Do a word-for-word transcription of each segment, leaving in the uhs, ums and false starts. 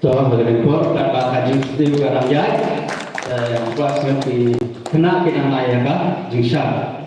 To, ha kane ka por, katba ka jingsniew ka dang ïaid, eh, nga kwah sngewbha ki khynnah ki dang ai ïa ka jingshad.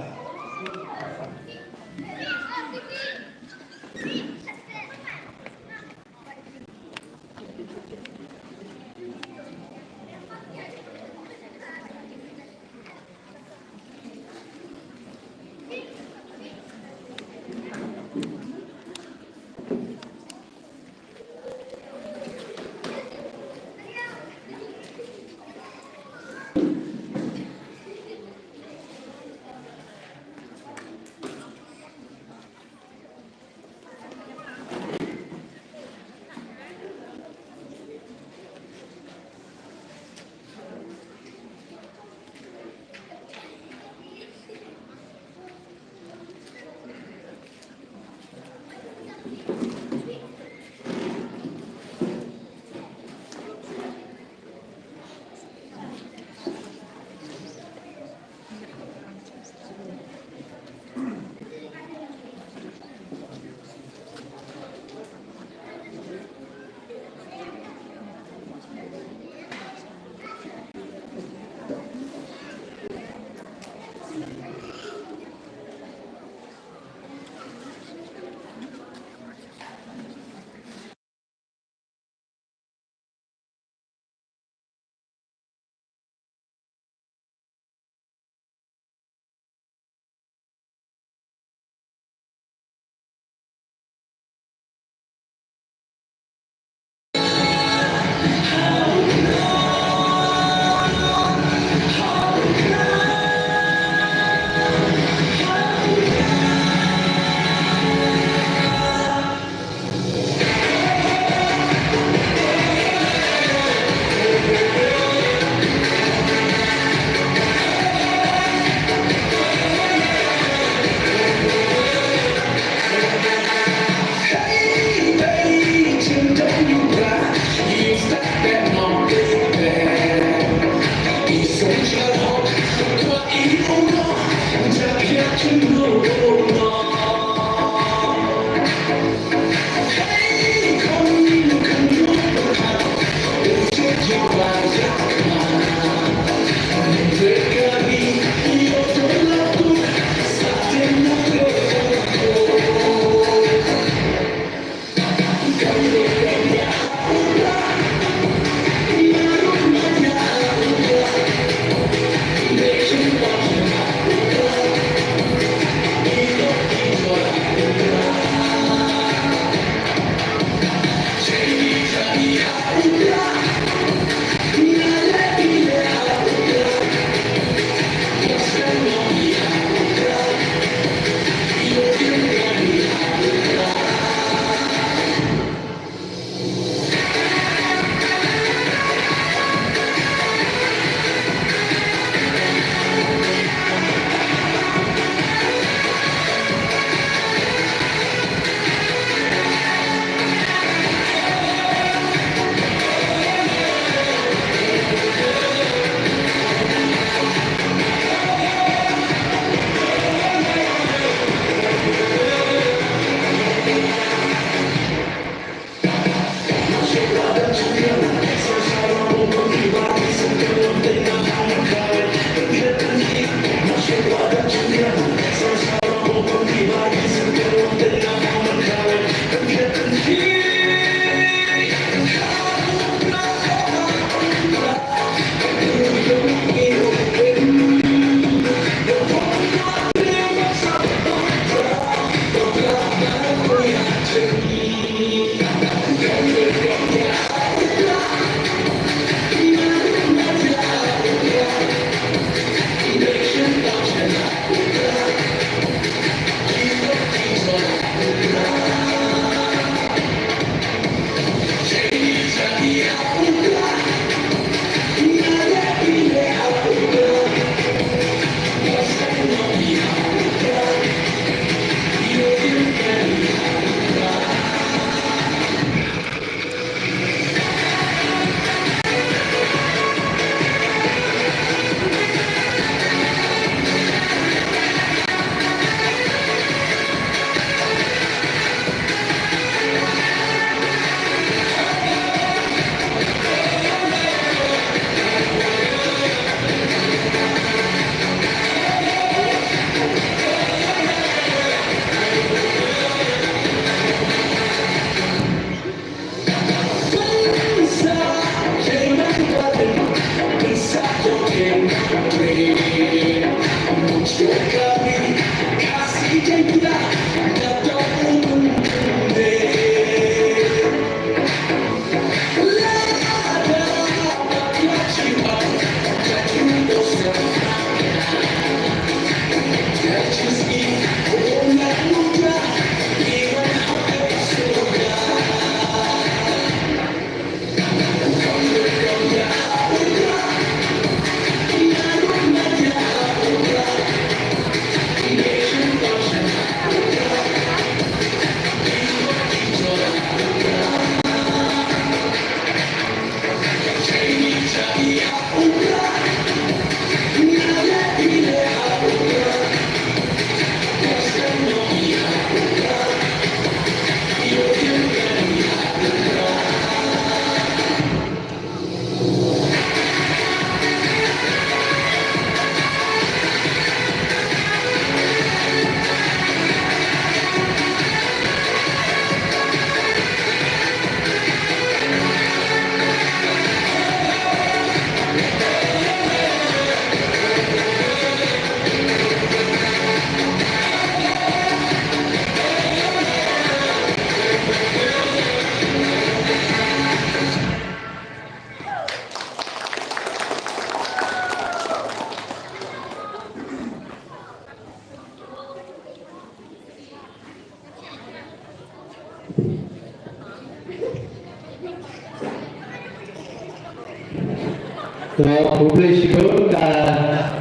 To, khublei shibun ka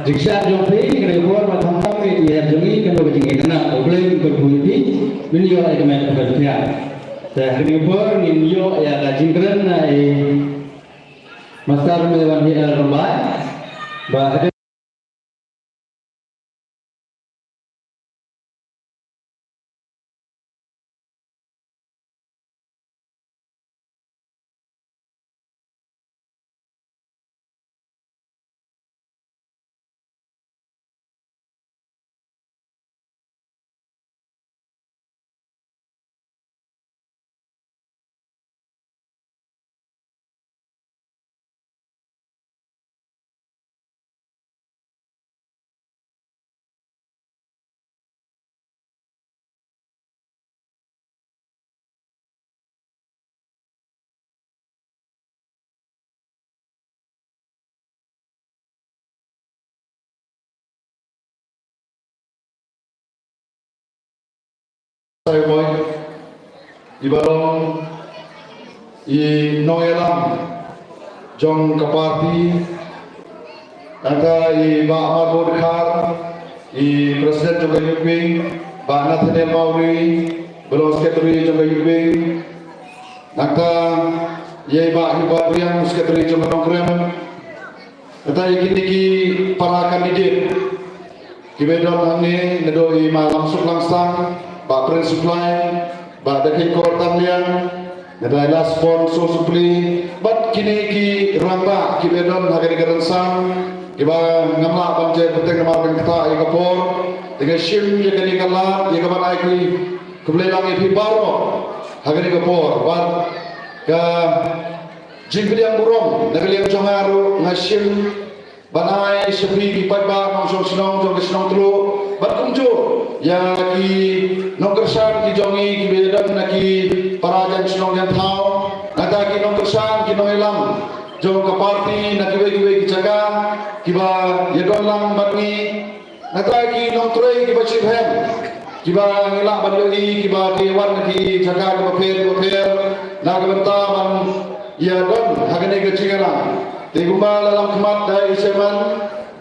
jingshah jong phi, kane ka por ba khamtam ïa jong ngi kano ka jingïakhana, khublei kyrkhu ïa phi, ngin ïoh ïa ka met ka pynkhiah. Te ha kane ka por ngin ïoh ïa ka jingkren na i Master Mewan H L Rymbai. Ba Sai Moi, i ba long i nongïalam jong ka party, nangta i Bah Marbun Dkhar, i president jong ka Youth Wing, Bah Nathaniel Mawrie, ba long secretary jong ka Youth Wing, nangta ïa i Bah Himbat Riang, secretary jong ka Nongkrem, nangta ïa kine ki para candidate kiba don hangne, naduh i Ma Lamsuk Langsang, Bah Prince Suklai, Bah Dakheitkor Thangliang, nangta i Lasbon Soh Supli, bad kine ki rangbah kiba don ha kane ka rynsan, kiba ngam lah ban jia bteng namar ban ktah ïa ka por, te nga shim ïa kane ka lad ïa ka ban ai khublei lang ïa phi baroh ha kane ka por, bad ka jingpdiang burom na ka liang jong nga ruh nga shim ban ai sha phi ki paidbah nongshong shnong jong ka shnong Tluh, bad kumjuh ïa ki nongkyrshan ki jong ngi kiba ïadon na ki para jan shnong jan thaw, nangta ki nongkyrshan ki nongïalam jong ka party na kiwei kiwei ki jaka kiba ïadon lang bad ngi. Nangta ki nongtrei kiba shitrhem kiba ngi lah ban ïohi kiba ki wan na ki jaka kiba pher kiba pher na ka bynta ban ïadon ha kane ka jingïalang. Te kumba la lam khmat da i chairman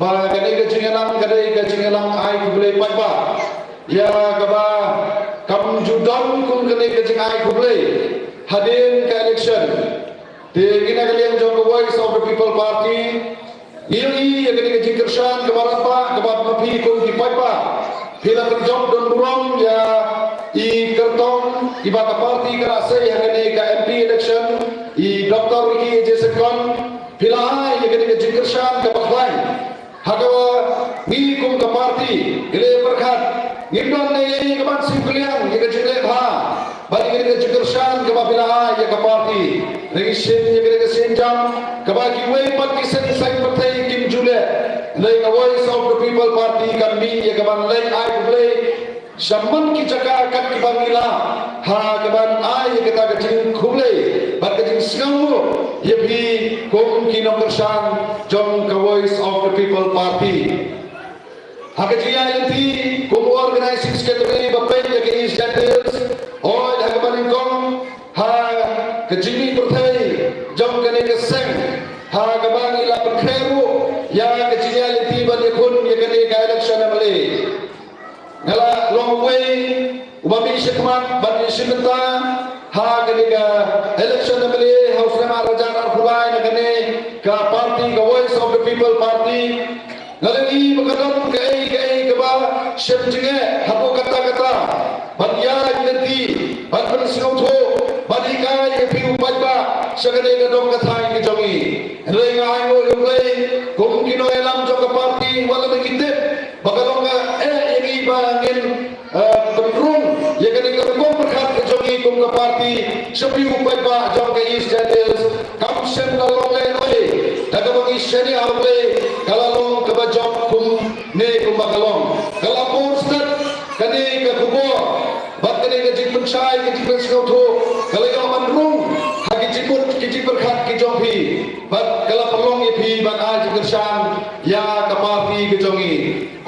ba kane ka jingïalang ka dei ka jingïalang ai khublei paidbah ïa kaba kam ju don kum kane ka jingai khublei hadien ka election. Te ngi na ka liang jong ka Voice of the People Party, ngi ïohi ïa kane ka jingkyrshan kaba radbah kaba ma phi kum ki paidbah phi la pynjop don burom ïa i kyrtong iba ka party ka la sei ha kane ka M P election, i Doctor Ricky A J Syngkon. Phi la ai ïa kane ka jingkyrshan kaba khlaiñ ha kaba ngi kum ka party ngi la pyrkhat, ngim don ne ïa ka ban sngewkylliang ïa ka jingleh bha bad ïa kane ka jingkyrshan kaba phi la ai ïa ka party. Ngi shim ïa kane ka sienjam kaba kiwei pat ki seng saiñ pyrthei kim ju leh. Hynrei ka Voice of the People Party kan mih ïa ka ban leit ai khublei sha man ki jaka kat kiba ngi lah ha ka ban ai ïa kata ka jingkhublei bad ka jingsngewnguh ïa phi kum ki nongkyrshan jong ka Voice of the People Party. Ha ka jingïaid lynti kum u Organizing Secretary ba peit ïa ka East Jaintia Hills, hooid ha kaba nyngkong ha ka jingmih pyrthei jong kane ka seng, ha kaba ngi la pynkhreh ruh ïa ka jingïaid lynti ban ïakhun ïa kane ka election M L A. Nga la long uwei uba mih shakhmat ban ïashim bynta ha kane ka election M L A ha u snem ar hajar arphew lai na kane ka party, ka Voice of the People Party. Nga la ïohi ba ka don kaei kaei kaba shem jingeh hapoh katta katta ban ïaid lynti, ban pynsngewthuh, ban hikai ïa phi u paidbah sha kane ka dong ka thaiñ ka jong ngi. Hynrei nga ai nguh ïa U Blei, kum ki nongïalam jong ka party, wat la ba ngi tip ba ka long kaei ïa ngi ba ngin, eh, pynrung ïa kane ka rukom pyrkhat ka jong ngi kum ka party sha phi u paidbah jong ka East Jaintia Hills. Kam shym la long lehnohei. Da kaba ngi shaniah ha U Blei, ka la long kaba jop kumne kumba ka long. Ka la pur stet kane ka khubor bad kane ka jingpynshai, ka jingpynsngewthuh ka la ïoh ban rung ha ki jingmut ki jingpyrkhat ki jong phi, bad ka la pynlong ïa phi ban ai jingkyrshan ïa ka party ka jong ngi.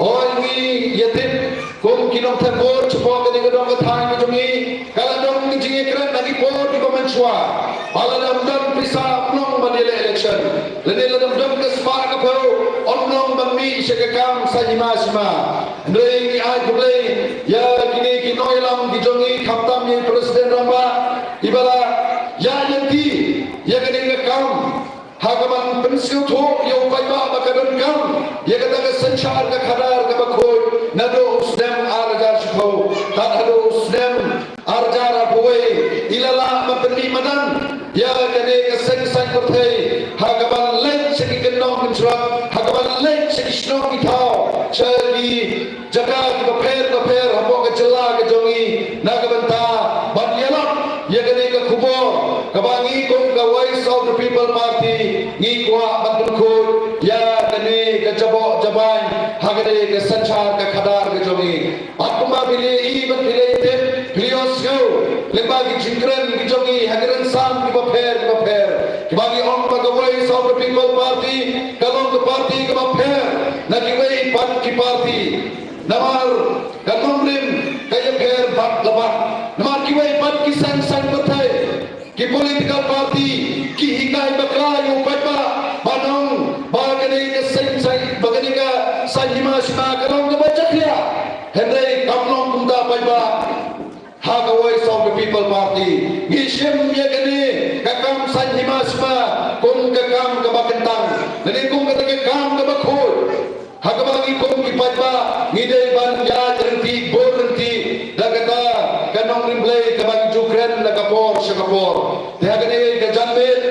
Hooid, ngi ïatip kum ki nongthep vote shapoh kane ka dong ka thaiñ ka jong ngi, ka la don ka jingïakren na ki por kiba mynshuwa ba lada ym don pisa ym long ban ïaleh election, lane lada ym don ka spah ka phew ym long ban mih sha ka kam saiñ hima sima. Hynrei ngi ai khublei ïa kine ki nongïalam ki jong ngi, khamtam ïa i President Rangbah, iba la ïaid lynti ïa kane ka kam ha kaban pynsngewthuh ïa u paidbah ba ka donkam ïa kata ka synshar ka khadar kaba khuid naduh u snem ar hajar shiphew tad haduh u snem ar hajar arphew wei. I la lah ban pynmih madan ïa kane ka seng saiñ pyrthei ha kaban leit sha ki kyndong kynshrang, ha kaban leit sha ki shnong ki thaw, sha ki jaka kiba pher bapher hapoh ka jylla ka jong ngi, na ka bynta ban ïalap ïa kane ka khubor kaba ngi kum ka Voice of the People Party ngi kwah ban pynkhuid ïa kane ka jaboh jabain ha kane ka synshar ka khadar ka jong ngi. Bad kumba phi la ïohi bad phi la tip, phi la ïohsngew lyngba ki jingkren ki jong ngi ha ki rynsan kiba pher kiba pher, kiba ngi ong ba ka Voice of the People Party ka long ka party kaba pher na kiwei pat ki party. Namar ka nongrim ka ïapher bad la bad. Namar kiwei pat ki seng saiñ pyrthei, ki political party, ki hikai bakla ïa u paidbah ban ong ba kane ka seng saiñ, ba kane ka saiñ hima sima ka long kaba jakhlia. Hynrei kam long kumta paidbah. Ha ka Voice of the People Party ngi shim ïa kane ka kam saiñ hima sima kum ka kam kaba kyntang, lane kum kata ka kam kaba khuid, ha kaba ngi kum ki paidbah ngi dei ban ïaid ryntih bun ryntih da kata ka nongrim Blei kaba ngi ju kren na ka por sha ka por. Te ha kane ka janmiet,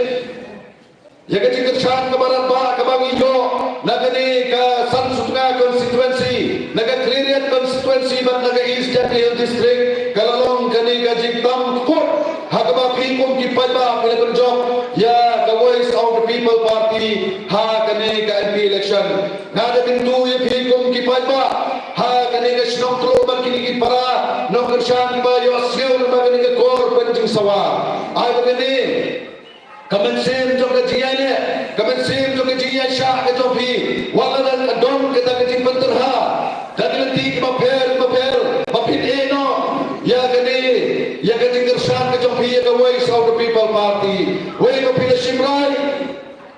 ïa ka jingkyrshan kaba radbah kaba ngi ïoh na kane ka San Sutnga constituency, na ka Khliehriat constituency bad na ka East Jaintia Hills District, ka la long kane ka jingtam kput ha kaba phi kum ki paidbah phi la pynjop ïa ka Voice of the People Party ha kane ka M P election. Nga da kyntu ïa phi kum ki paidbah ha kane ka shnong Tluh bad kine ki para nongkyrshan kiba ïohsngew lyngba kane ka kor pynjingsawa. Ai ba kane ka mynsiem jong ka jingïaineh, ka mynsiem jong ka jingïaishah ka jong phi, wat la dang don kata ka jingpynterha da ki lynti kiba pher kiba pher, ba phin ïeh noh ïa kane, ïa ka jingkyrshan ka jong phi ïa ka Voice of the People Party. Wei ba phi la shim rai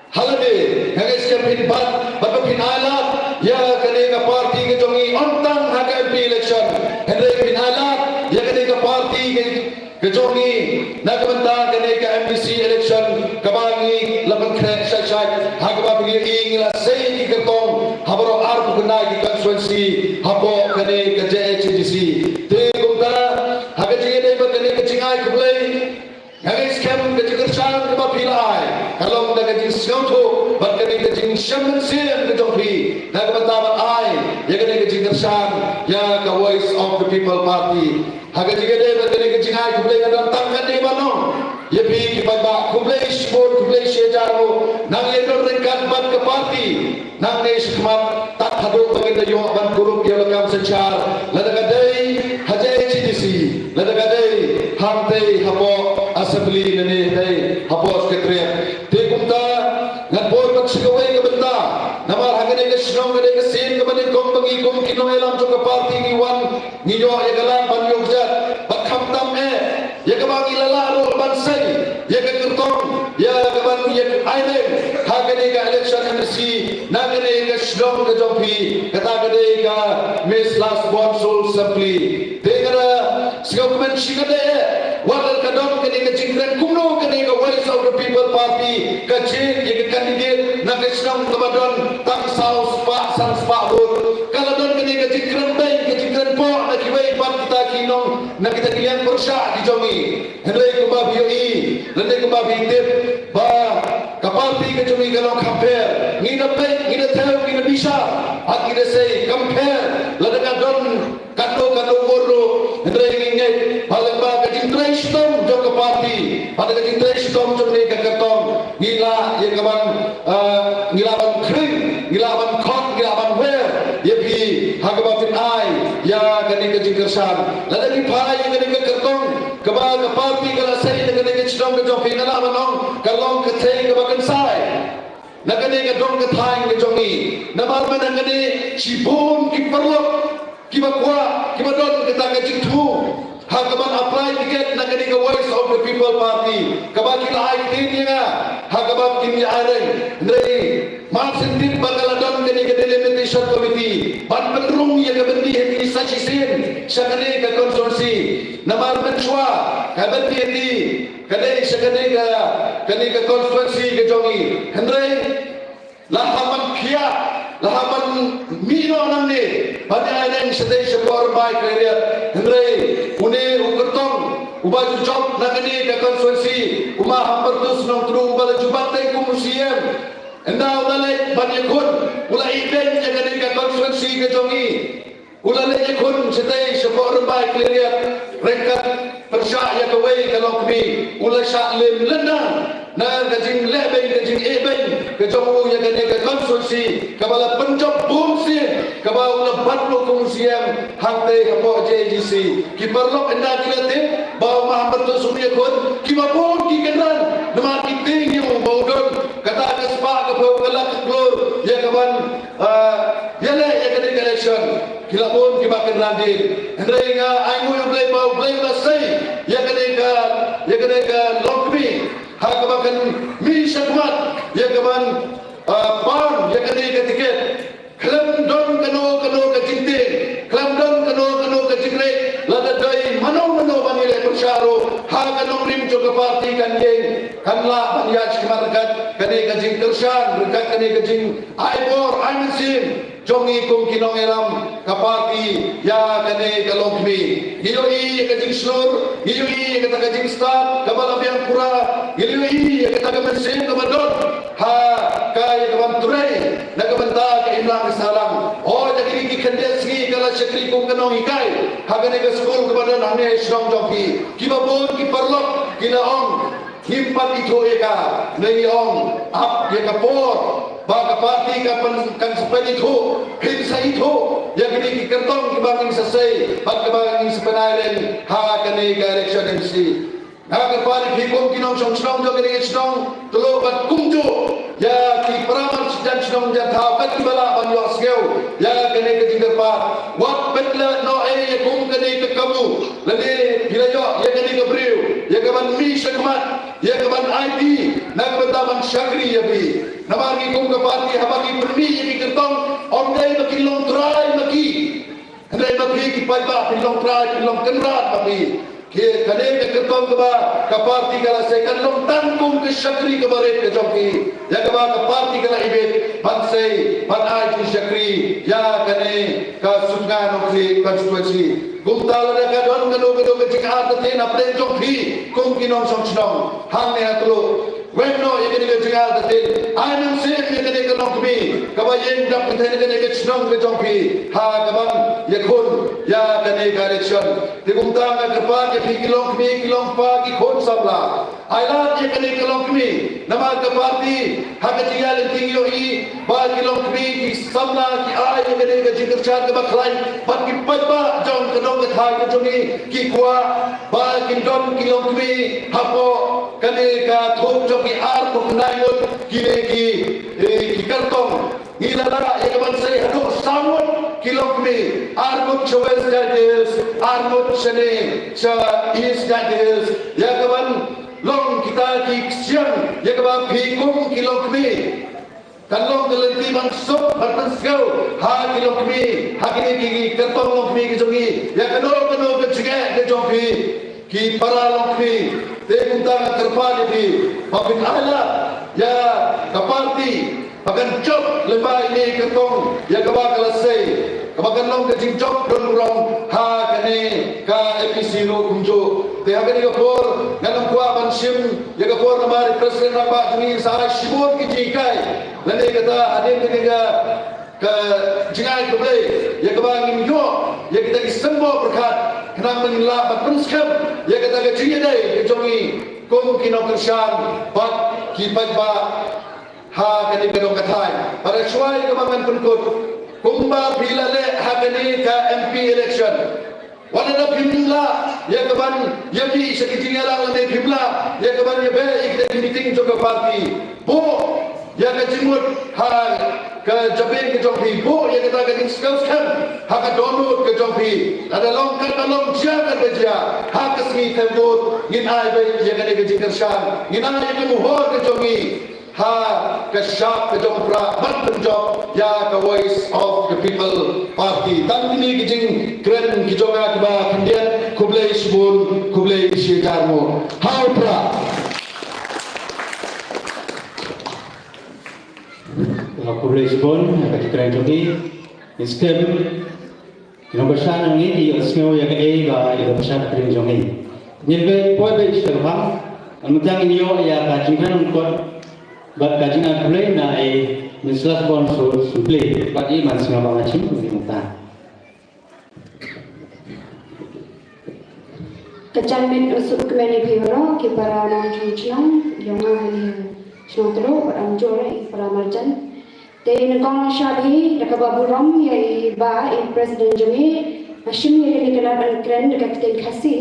ha lade, nga ngeit skhem phin bat bad ba phin ailad ïa kane ka party ka jong ngi, ym tang ha ka M P election, hynrei phin ailad ïa kane ka party ka ka jong ngi na ka bynta kane ka M D C election kaba ngi la pynkhreh shai shai, ha kaba phi la ïohi ngi la sei ki kyrtong ha baroh arphew khyndai ki constituency hapoh kane ka J H A D C. Te kumta, ha ka jingïadei bad kane ka jingai khublei, nga ngeit skhem ka jingkyrshan kaba phi la ai ka long da ka jingsngewthuh bad kane ka jingshem mynsiem ka jong phi na ka bynta ban ai ïa kane ka jingkyrshan ïa ka Voice of the People Party. Ha ka jingïadei bad kane ka jingai khublei, nga don tang katne ban ong ïa phi ki paidbah, khublei shibun, khublei shihajar nguh. Nang ïa don ryngkat bad ka party nangne shakhmat tad haduh ba ngin da ïoh ban kurup ïa la kam synshar, lada ka dei ha J H A D C, lada ka dei hangtei hapoh Assembly, lane dei hapoh Secretariat. Te kumta ngan poi pat sha kawei ka bynta, namar ha kane ka shnong ka dei ka sien kaba nyngkong ba Kum ki nongïalam jong ka party ngi wan, ngi ïoh ïa ka lad ban ïoh kjat, bad khamtam eh ïa kaba ngi la lah ruh ban sei ïa ka kyrtong, ïa kaba ngi ïa ai leh ha kane ka election MDC na kane ka shnong ka jong phi, kata ka dei ka Miss Last Born Soul Assembly. Te ka da sngewkmen shi kynde eh, wat la ka don kane ka jingkren kumno kane ka Voice of the People Party ka jied ïa ka candidate na ka shnong kaba don tang saw spah san spah vote. Ka la don kane ka jingkren beiñ, ka jingkren poh na kiwei pat kita ki nong, na kita ki liang pyrshah ki jong ngi. Hynrei kumba phi ïohi lane kumba phi tip ba ka party ka jong ngi ka long kham pher. Ngi da peit, ngi da thew, ngi da bishar, bad ngi da sei kham pher. Lada ka don katno katno vote ruh, hynrei ngi ngeit ba lyngba ka jingtrei shitom jong ka party, bad ka jingtrei shitom jong kane ka kyrtong, ngi lah ïa ka ban, ah, ngi lah ban khring, ngi lah ban khot, ngi lah ban wer ïa phi ha kaba phin ai ïa kane ka jingkyrshan. Lada ngi phai ïa kane ka kyrtong kaba ka party ka la sei na kane ka shnong ka jong phi, nga lah ban ong ka long ka thei kaba kynsai na kane ka dong ka thaiñ ka jong ngi. Namar mynta kane shibun ki paralok kiba kwah, kiba don kata ka jingthmu ha kaban apply ticket na kane ka Voice of the People Party, kaba ki la ai ktien ïa nga ha kaba kin ïa ai leh. Hynrei mar shen tip ba ka la don kane ka delimitation committee ban pynrung ïa ka byndi hati sa shisien sha kane ka constituency. Namar mynshuwa ka byndi hati ka dei sha kane ka, kane ka constituency ka jong ngi. Hynrei la ha man khia, la ha man mih noh nangne ban ïa ai leh shatei shapoh Rymbai Khliehriat. Hynrei une u kyrtong uba ju jop na kane ka constituency, u Ma Humbert Nongtdu, uba la ju bat teng kum u CEM, ynda u la leit ban ïakhun, u la ïehnoh ïa kane ka constituency ka jong ngi. U la leit ïakhun shatei shapoh Rymbai Khliehriat ryngkat pyrshah ïa kawei ka longkmie. U la shah lem lyndang na ka jingleh beiñ, ka jingeh beiñ ka jong u ïa kane ka constituency kaba la pynjop bun sien, kaba u la bat ruh kum u CEM hangtei hapoh JADC. Ki paralok ynda ki la tip ba u Ma Humbert Nongtdu u ïakhun, kiba bun ki kynran namar ki tieng ïa u ba u don kata ka spah ka phew ka lak ka klur ïa kaban, ah, ïaleh ïa kane ka election. Ki la bun kiba kynran dien. Hynrei nga ainguh ïa U Blei ba U Blei u la sei ïa kane ka, ïa kane ka longkmie ha kaba kan mih shakhmat ïa kaban, ah, pan ïa kane ka ticket. Khlem don kano kano ka jingtieng, khlem don kano kano ka jingkyrpad, lada dei mano mano ban ïaleh pyrshah ruh, ha ka nongrim jong ka party kan ïeng, kan lah ban ïaid shakhmat ryngkat kane ka jingkyrshan, ryngkat kane ka jingai bor ai mynsiem jong ngi kum ki nongïalam ka party ïa kane ka longkmie. Ngi ïohi ïa ka jingshlur, ngi ïohi ïa kata ka jingstad kaba la biang pura, ngi ïohi ïa kata ka mynsiem kaba don ha ka ïa kaban trei na ka bynta ka imlang ka sahlang. Oh, ïa kine ki khyndiat sngi ka la shakri kum ka nonghikai ha kane ka skul kaba don hangne shnong jong phi. Kiba bun ki paralok ki la ong, ngim pat ithuh ïa ka, ngi ong ap ïa ka por ba ka party ka pyn, kan sa pynithuh, phin sa ithuh ïa kine ki kyrtong kiba ngin sa sei bad kiba ngin sa pynai leh ha kane ka election MDC. Nga kyrpad ïa phi kum ki nongshong shnong jong kane ka shnong, to lok bad kumjuh ïa ki para marjan shnong jan thaw kat kiba lah ban ïohsngew ïa kane ka jingkyrpad. Wat pynleh noh ei ïa kum kane ka kabu lane phi la ïoh ïa kane ka briew ïa kaban mih shakhmat, ïa kaban aiti na ka bynta ban shakri ïa phi. Namar ngi kum ka party haba ngi pynmih ïa ki kyrtong, ym dei ba kin long trai ma ki. Hynrei ma phi ki paidbah phin long trai, phin long kynrad ma phi. Ki, kane ka kyrtong kaba ka party ka la sei kan long tang kum ka shakri kaba rit ka jong phi, ïa kaba ka party ka la ibit ban sei ban ai jingshakri ïa kane ka Sutnga Nongkhlieh constituency. Kumta lada ka don kano kano ka jingartatien hapdeng jong phi kum ki nongshong shnong hangne ha Tuluk, weng noh ïa kane ka jingartatien, ai mynsiem ïa kane ka longkmie kaba ïeng dap kynthei na kane ka shnong ka jong phi ha kaban ïakhun ïa kane ka election. Te kumta nga kyrpad ïa phi ki longkmie ki longkpa ki khun samla, ai lad ïa kane ka longkmie, namar ka party ha ka jingïaid lynti ngi ïohi ba ki longkmie ki samla ki ai ïa kane ka jingkyrshan kaba khlaiñ bad ki paidbah jong ka dong ka thaiñ ka jong ngi ki kwah ba kin don ki longkmie hapoh kane ka thung jong ki arphew khyndai ngut kine ki, eh, ki kyrtong. Ngi la lah ïa kaban sei haduh saw ngut ki longkmie, arngut sha West Jaintia Hills, arngut shane sha East Jaintia Hills, ïa kaban long kita ki ksiang, ïa kaba phi kum ki longkmie kan long ka lynti ban suk ban pynsngew ha ki longkmie, ha kine ki kyrtong longkmie ki jong ngi, ïa kano kano ka jingeh ka jong phi, ki para longkmie. Te kumta nga kyrpad ïa phi ba phin ailad ïa ka party ba kan jop lyngba ine i kyrtong ïa kaba ka la sei, kaba kan long ka jingjop don burom ha kane ka M E C ruh kumjuh. Te ha kane ka por ngan ym kwah ban shim ïa ka por namar i President Rangbah jong ngi sa ai shibun ki jinghikai. Lane kata hadien kane ka ka jingai khublei ïa kaba ngin ïoh ïa kita ki symbol pyrkhat khnang ba ngin lah ban pynskhem ïa kata ka jingïadei ka jong ngi kum ki nongkyrshan bad ki paidbah ha kane ka dong ka thaiñ. Bad shuwa ïa kaba ngan pynkut, kumba phi la leh ha kane ka M P election, wat lada phim lah ïa kaban ïa mih sha ki jingïalang lane phim lah ïa kaban ïa beh ïa kita ki meeting jong ka party, buh ïa ka jingmut ha ka jabieng ka jong phi, buh ïa kata ka jingsngewskhem ha ka dohnud ka jong phi. Lada long katba long, jia katba jia, ha ka sngi Thaiñ Nood ngin ai beit ïa kane ka jingkyrshan, ngin ai ïa ka mohor ka jong ngi ha ka shap ka jong u Prah ban pynjop ïa ka Voice of the People Party. Tang kine ki jingkren ki jong nga kiba khyndiat. Khublei shibun, khublei shihajar nguh. Ha u Prah. Khublei shibun ïa ka jingkren jong ngi. Ngi skhem ki nongkyrshan jong ngi ki ïohsngew ïa kaei ba ïa ka pyrshah ka pyrshah jong ngi. Ngin beit poi beit sha ka bang. Mynta ngin ïoh ïa ka jingkren lyngkot bad ka jingai khublei na i Miss Lasbon Soe Soe Plie. Bad i man sngewbha ban shim kumne mynta. Ka janmiet u suk kmen ïa phi baroh ki para nongshong shnong jong nga hangne shnong Tyrwa bad kumjuh ruh ki para marjan. Te nyngkong nyngshap hi da kaba burom ïa i Bah i President jong ngi, nga shim ïa kane ka lad ban kren da ka ktien Khasi,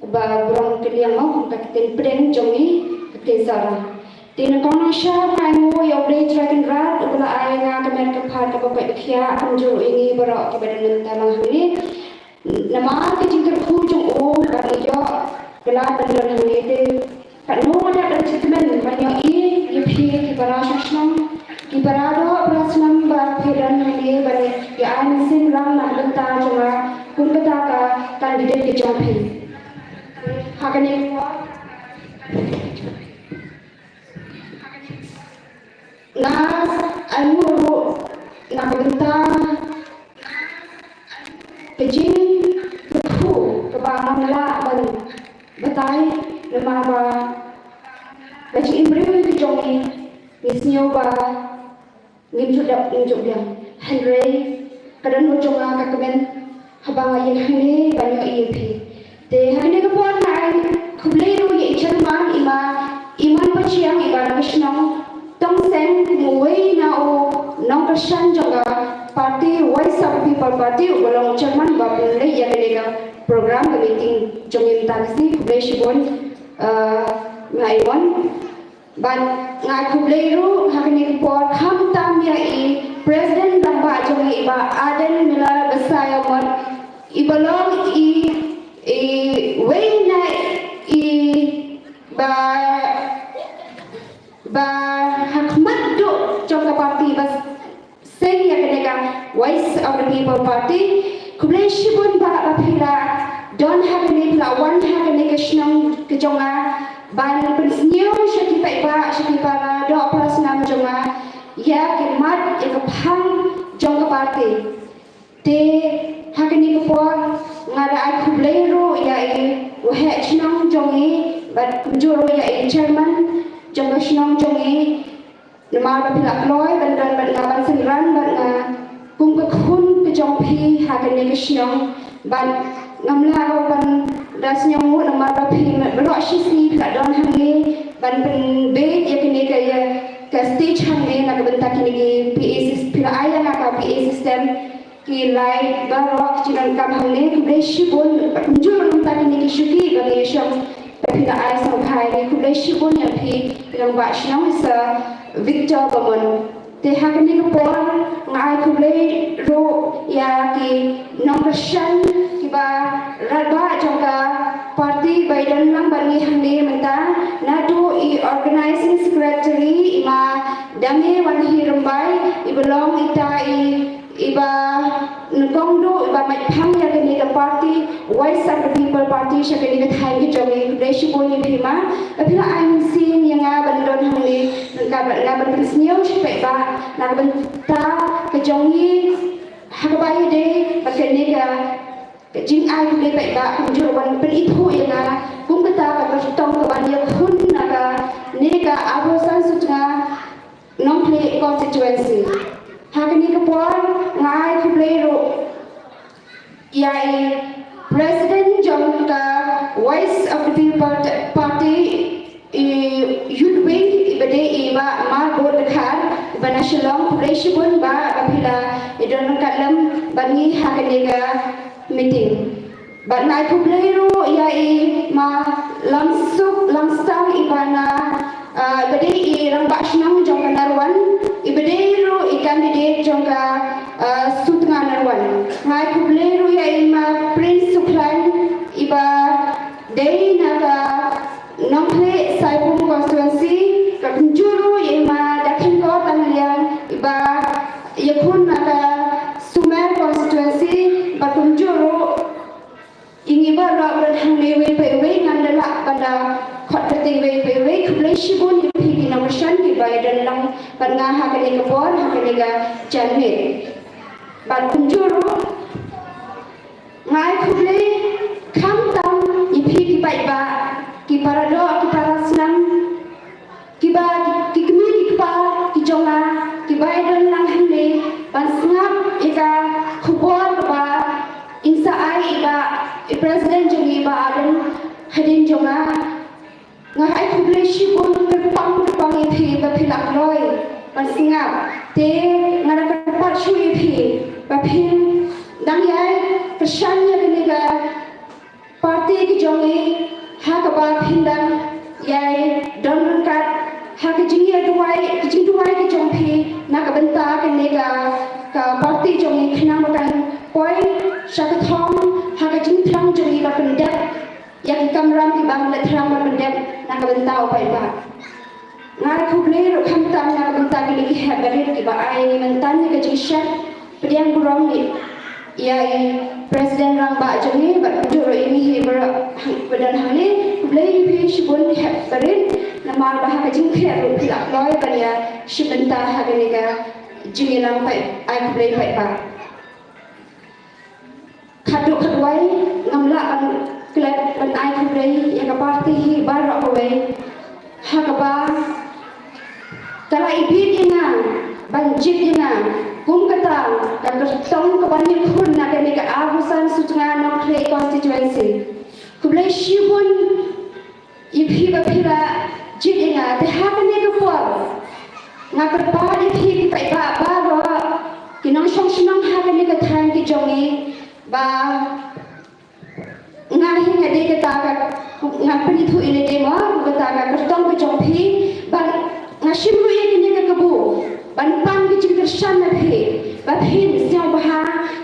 kaba burom kylliang mo, ka ktien pdeng jong ngi ka ktien Sara. Te nyngkong nyngshap nga ainguh ïa U Blei Trai Kynrad uba la ai ïa nga ka met ka phad kaba koit ba khiah, kumjuh ruh ïa ngi baroh kiba dang nangta lang hangne. Namar ka jingkyrkhu jong u ba ngi ïoh ka lad ban don hangne te katno nga dap ban jingkmen ban ïohi ïa phi ki para shong shnong, ki para doh para snam ba phi don hangne ban ïa ai mynsiem rang na ka bynta jong nga kum kata ka candidate ka jong phi. Ha kane ka por nga ainguh ruh na ka bynta ka jingkyrkhu kaba ngam lah ban batai namar ba ka jingim briew ka jong ngi, ngi sngew ba ngim ju dap ngim ju biang. Hynrei ka dohnud jong nga ka kmen haba nga ïeng hangne ban ïohi ïa phi. Te ha kane ka por nga ai khublei ruh ïa i chairman i ma Iman Pachiang iba na ka shnong Tongseng kum uwei na u nongkyrshan jong ka party Voice of the People Party uba long chairman ba pynleit ïa kane ka program ka meeting jong ngi mynta ka sngi. Khublei shibun, eh, nga Iman. Bad nga khublei ruh ha kane ka por khamtam ïa i President rangbah jong ngi i Bah Ardent Miller Basaiawmoit iba long i, i wei na i ba, ba ha khmat duh jong ka party ba seng ïa kane ka Voice of the People Party. Khublei shibun Bah ba phi la don ha kane, phi la wan ha kane ka shnong ka jong nga ban pynsngew sha ki paidbah, sha ki para doh para snam jong nga ïa ki mat ïa ka phang jong ka party. Te ha kane ka por nga da ai khublei ruh ïa i waheh shnong jong ngi bad kumjuh ruh ïa i chairman jong ka shnong jong ngi. Namar ba phi la kloi ban don bad nga ban synran bad nga kum ka khun ka jong phi ha kane ka shnong. Bad ngam lah ruh ban da sngewnguh namar ba phi baroh shi sngi phi la don hangne ban pynbeit ïa kane ka, ïa ka stage hangne na ka bynta kine ki P A sys-, phi la ai ïa nga ka P A system. Ki lai baroh ki jingdonkam hangne, khublei shibun, kumjuh ruh mynta kine ki shuki ba ngi ïashong ba phi la ai sngewbha ïa ngi, khublei shibun ïa phi, i rangbah shnong Sir Victor Bamon. Te ha kane ka por nga ai khublei ruh ïa ki nongkyrshan kiba radbah jong ka party ba i don lang bad ngi hangne mynta, naduh i organizing secretary i ma Dame Wanhi Rymbai, iba long ita i, iba nyngkong duh iba mait phang ïa kane ka party, Voice of the People Party, sha kane ka thaiñ ka jong ngi. Khublei shibun ïa phi ma ba phi la ai mynsiem ïa nga ban don hangne ryngkat bad nga ban pynsngew sha paidbah na ka bynta ka jong ngi ha kaba ïadei bad kane ka, ka jingai khublei paidbah, kumjuh ban pynithuh ïa nga kum kata ka kyrtong kaban ïakhun na kane ka arphew san sutnga Nongkhlieh constituency. Ha kane ka por nga ai khublei ruh ïa i President jong ka Voice of the People Party, i Youth Wing, iba dei i Bah Marbud Dkhar, iba na Shillong. Khublei shibun bah ba phi la ïadon ryngkat lem bad ngi ha kane ka meeting. Bad nga ai khublei ruh ïa i ma Langsuk Langstang, iba na, ah, iba dei i rangbah shnong jong ka Narwan, iba dei ruh i candidate jong ka, ah, sutnga Narwan. Nga ai khublei ruh ïa i ma Prince Sukhlain, iba dei na ka Nongkhlieh Saipung constituency, bad kumjuh ruh ïa i ma Dakhingkor Tanliang, iba ïakhun na ka Sumer constituency, bad kumjuh ruh ïa ngi baroh ba don hangne, iwei pa iwei ngam da lah ban da khot kyrteng iwei pa iwei. Khublei shibun ïa phi ki nongkyrshan kiba ïadon lang bad nga ha kane ka por, ha kane ka janmiet. Bad kumjuh ruh nga ai khublei khamtam ïa phi ki paidbah, ki paradoh, ki parasnam, kiba, ki kmie ki kpa ki jong nga kiba ïadon lang hangne ban sngap ïa ka khubor kaba in sa ai ïa i President jong ngi Bah Ardent hadien jong nga. Nga ai khublei shibun kyrpang kyrpang ïa phi ba phi la kloi ban sngap. Te nga da kyrpad shuh ïa phi ba phin dang ïai kyrshan ïa kane ka party ka jong ngi ha kaba phin dang ïai don ryngkat ha ka jingïaduwai, ka jingduwai ka jong phi na ka bynta kane ka, ka party jong ngi, khnang ba kan poi sha ka thong ha ka jingthrang jong ngi ban pyndep ïa ki kamram kiba ngi la thrang ban pyndep na ka bynta u paidbah. Nga ai khublei ruh khamtam na ka bynta kine ki hep barit kiba ai ïa ngi mynta ïa ka jingshad pdiang burom ïa i President Rangbah jong ngi bad kumjuh ruh ïa ngi hi baroh ba don hangne. Khublei ïa phi shibun ki hep barit namar ba ha ka jingkhreh ruh phi la kloi ban ïa shim bynta ha kane ka jingïalang paid, ai khublei paidbah. Khatduh khatwai ngam lah ban klet ban ai khublei ïa ka party hi baroh kawei ha kaba ka la ibit ïa nga ban jied ïa nga kum kata ka kyrtong kaban ïakhun na kane ka arphew san sutnga Nongkhlieh constituency. Khublei shibun ïa phi ba phi la jied ïa nga. Te ha kane ka por nga kyrpad ïa phi ki paidbah baroh, ki nongshong shnong ha kane ka thaiñ ka jong ngi, ba nga hi nga dei kata ka, nga pynithuh ïa lade mo, kata ka kyrtong ka jong phi, ba nga shim ruh ïa kane ka kabu ban pan ka jingkyrshan na phi ba phin sngewbha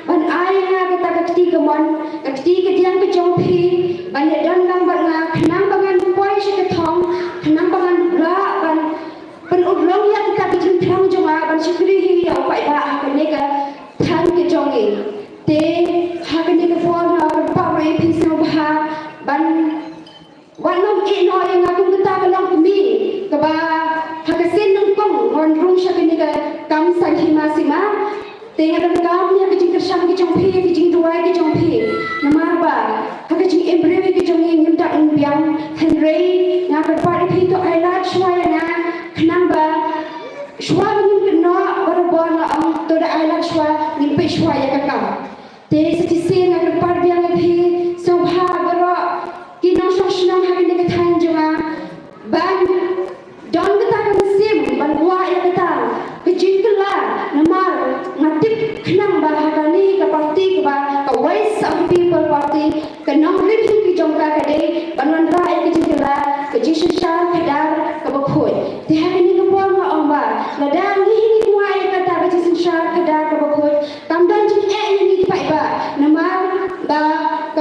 ban ai ïa nga kata ka kti kamon, ka kti kadiang ka jong phi, ban ïadon lang bad nga khnang ba ngan poi sha ka thong, khnang ba ngan lah ban pynurlong ïa kata ka jingthrang jong nga ban shakri hi ïa u paidbah ha kane ka thaiñ ka jong ngi. Te ha kane ka por nga kyrpad ruh ïa phi sngewbha ban wat nym ïeh noh ïa nga kum kata ka longkmie kaba ha ka sien nyngkong ngan rung sha kane ka kam saiñ hima sima. Te nga donkam ïa ka jingkyrshan ka jong phi, ka jingduwai ka jong phi. Namar ba ha ka jingim briew ka jong ngi ngim dap ngim biang, hynrei nga kyrpad ïa phi to ai lad shuwa ïa nga khnang ba shuwa ba ngin kynnoh barabor nga ong to da ai lad shuwa, ngin peit shuwa ïa ka kam. Te sa shisien nga kyrpad biang ïa phi sngewbha baroh ki nongshong shnong ha kane ka thaiñ jong nga ban don kata ka mynsiem ban kwah ïa kata ka jingkylla, namar nga tip khnang ba ha kane ka party kaba ka Voice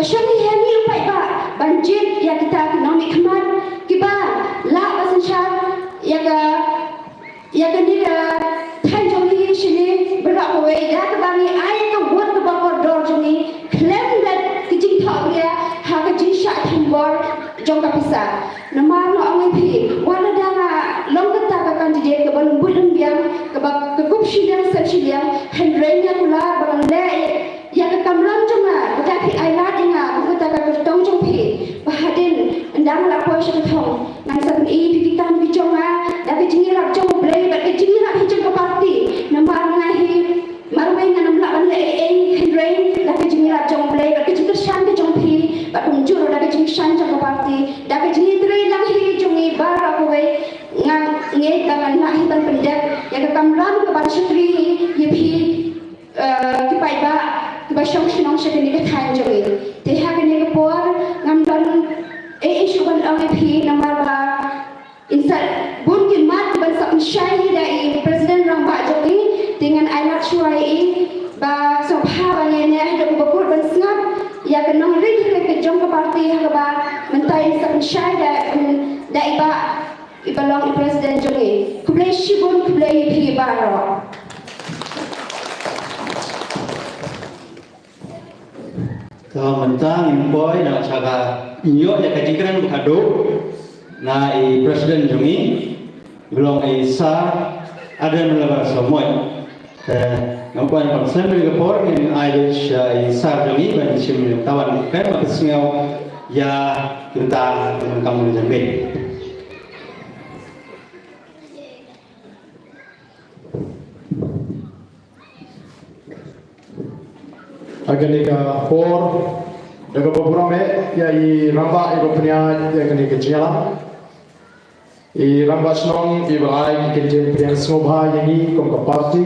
shong hi hangne u paidbah ban jied ïa kita ki nongmihkhmat kiba lah ban synshar ïa ka ïa kane ka thaiñ jong ngi shane baroh kawei da kaba ngi ai ka vote kaba kordor jong ngi khlem da ka jingthohbria ha ka jingshah thombor jong ka pisa. Namar nga ong ïa phi, wat lada nga long kata ka candidate kaba lum buit lum biang, kaba ka kup shiliang sep shiliang, hynrei nga kular ba ngan leh ïa ka kamram jong nga, ba da phi ai lad ïa nga, ba kata ka kyrtong jong phi, ba hadien ynda nga la poi sha ka thong, ngan sa pyni ïa phi ki kam ki jong nga da ka jingïarap jong U Blei bad ka jingïarap hi jong ka party. Namar nga hi marwei ngan ym lah ban leh ei ei, hynrei da ka jingïarap jong U Blei bad ka jingkyrshan ka jong phi bad kumjuh ruh da ka jingkyrshan jong ka party, da ka jingïatrei lang hi jong ngi baroh kawei, nga ngeit ba ngan lah hi ban pyndep ïa ka kamram kaban shakri ïa phi, eh, ki paidbah kiba shong shnong sha kane ka thaiñ jong ngi. Te ha kane ka por ngam don ei ei shuh ban ong ïa phi namar ba in sa bun ki mat kiban sa pynshai hi da i President Rangbah jong ngi. Te ngan ai lad shuwa ïa i ba sngewbha ba ngin ïa haduh ba kut ban sngap ïa ka nongrim ka jong ka party ha kaba mynta in sa pynshai da, da i Bah iba long i President jong ngi. Khublei shibun, khublei ïa phi baroh. Ka mynta ngin poi na ka jaka ïoh ïa ka jingkren ba khatduh na i President jong ngi, ba long i Sir Adam Laba Somoit. Te ngam kwah ban slem ïa ka por, ngin ai sha i Sir jong ngi ban shim ïa ka wan kren ba ka sngew ïa ka bynta ka kam jong ngi. Ha kane ka por, da kaba burom eh ïa i Rangbah iba pynïaid ïa kane ka jingïalang. I Rangbah Shnong iba ai ki kyntien pdiang sngewbha ïa ngi kum ka party.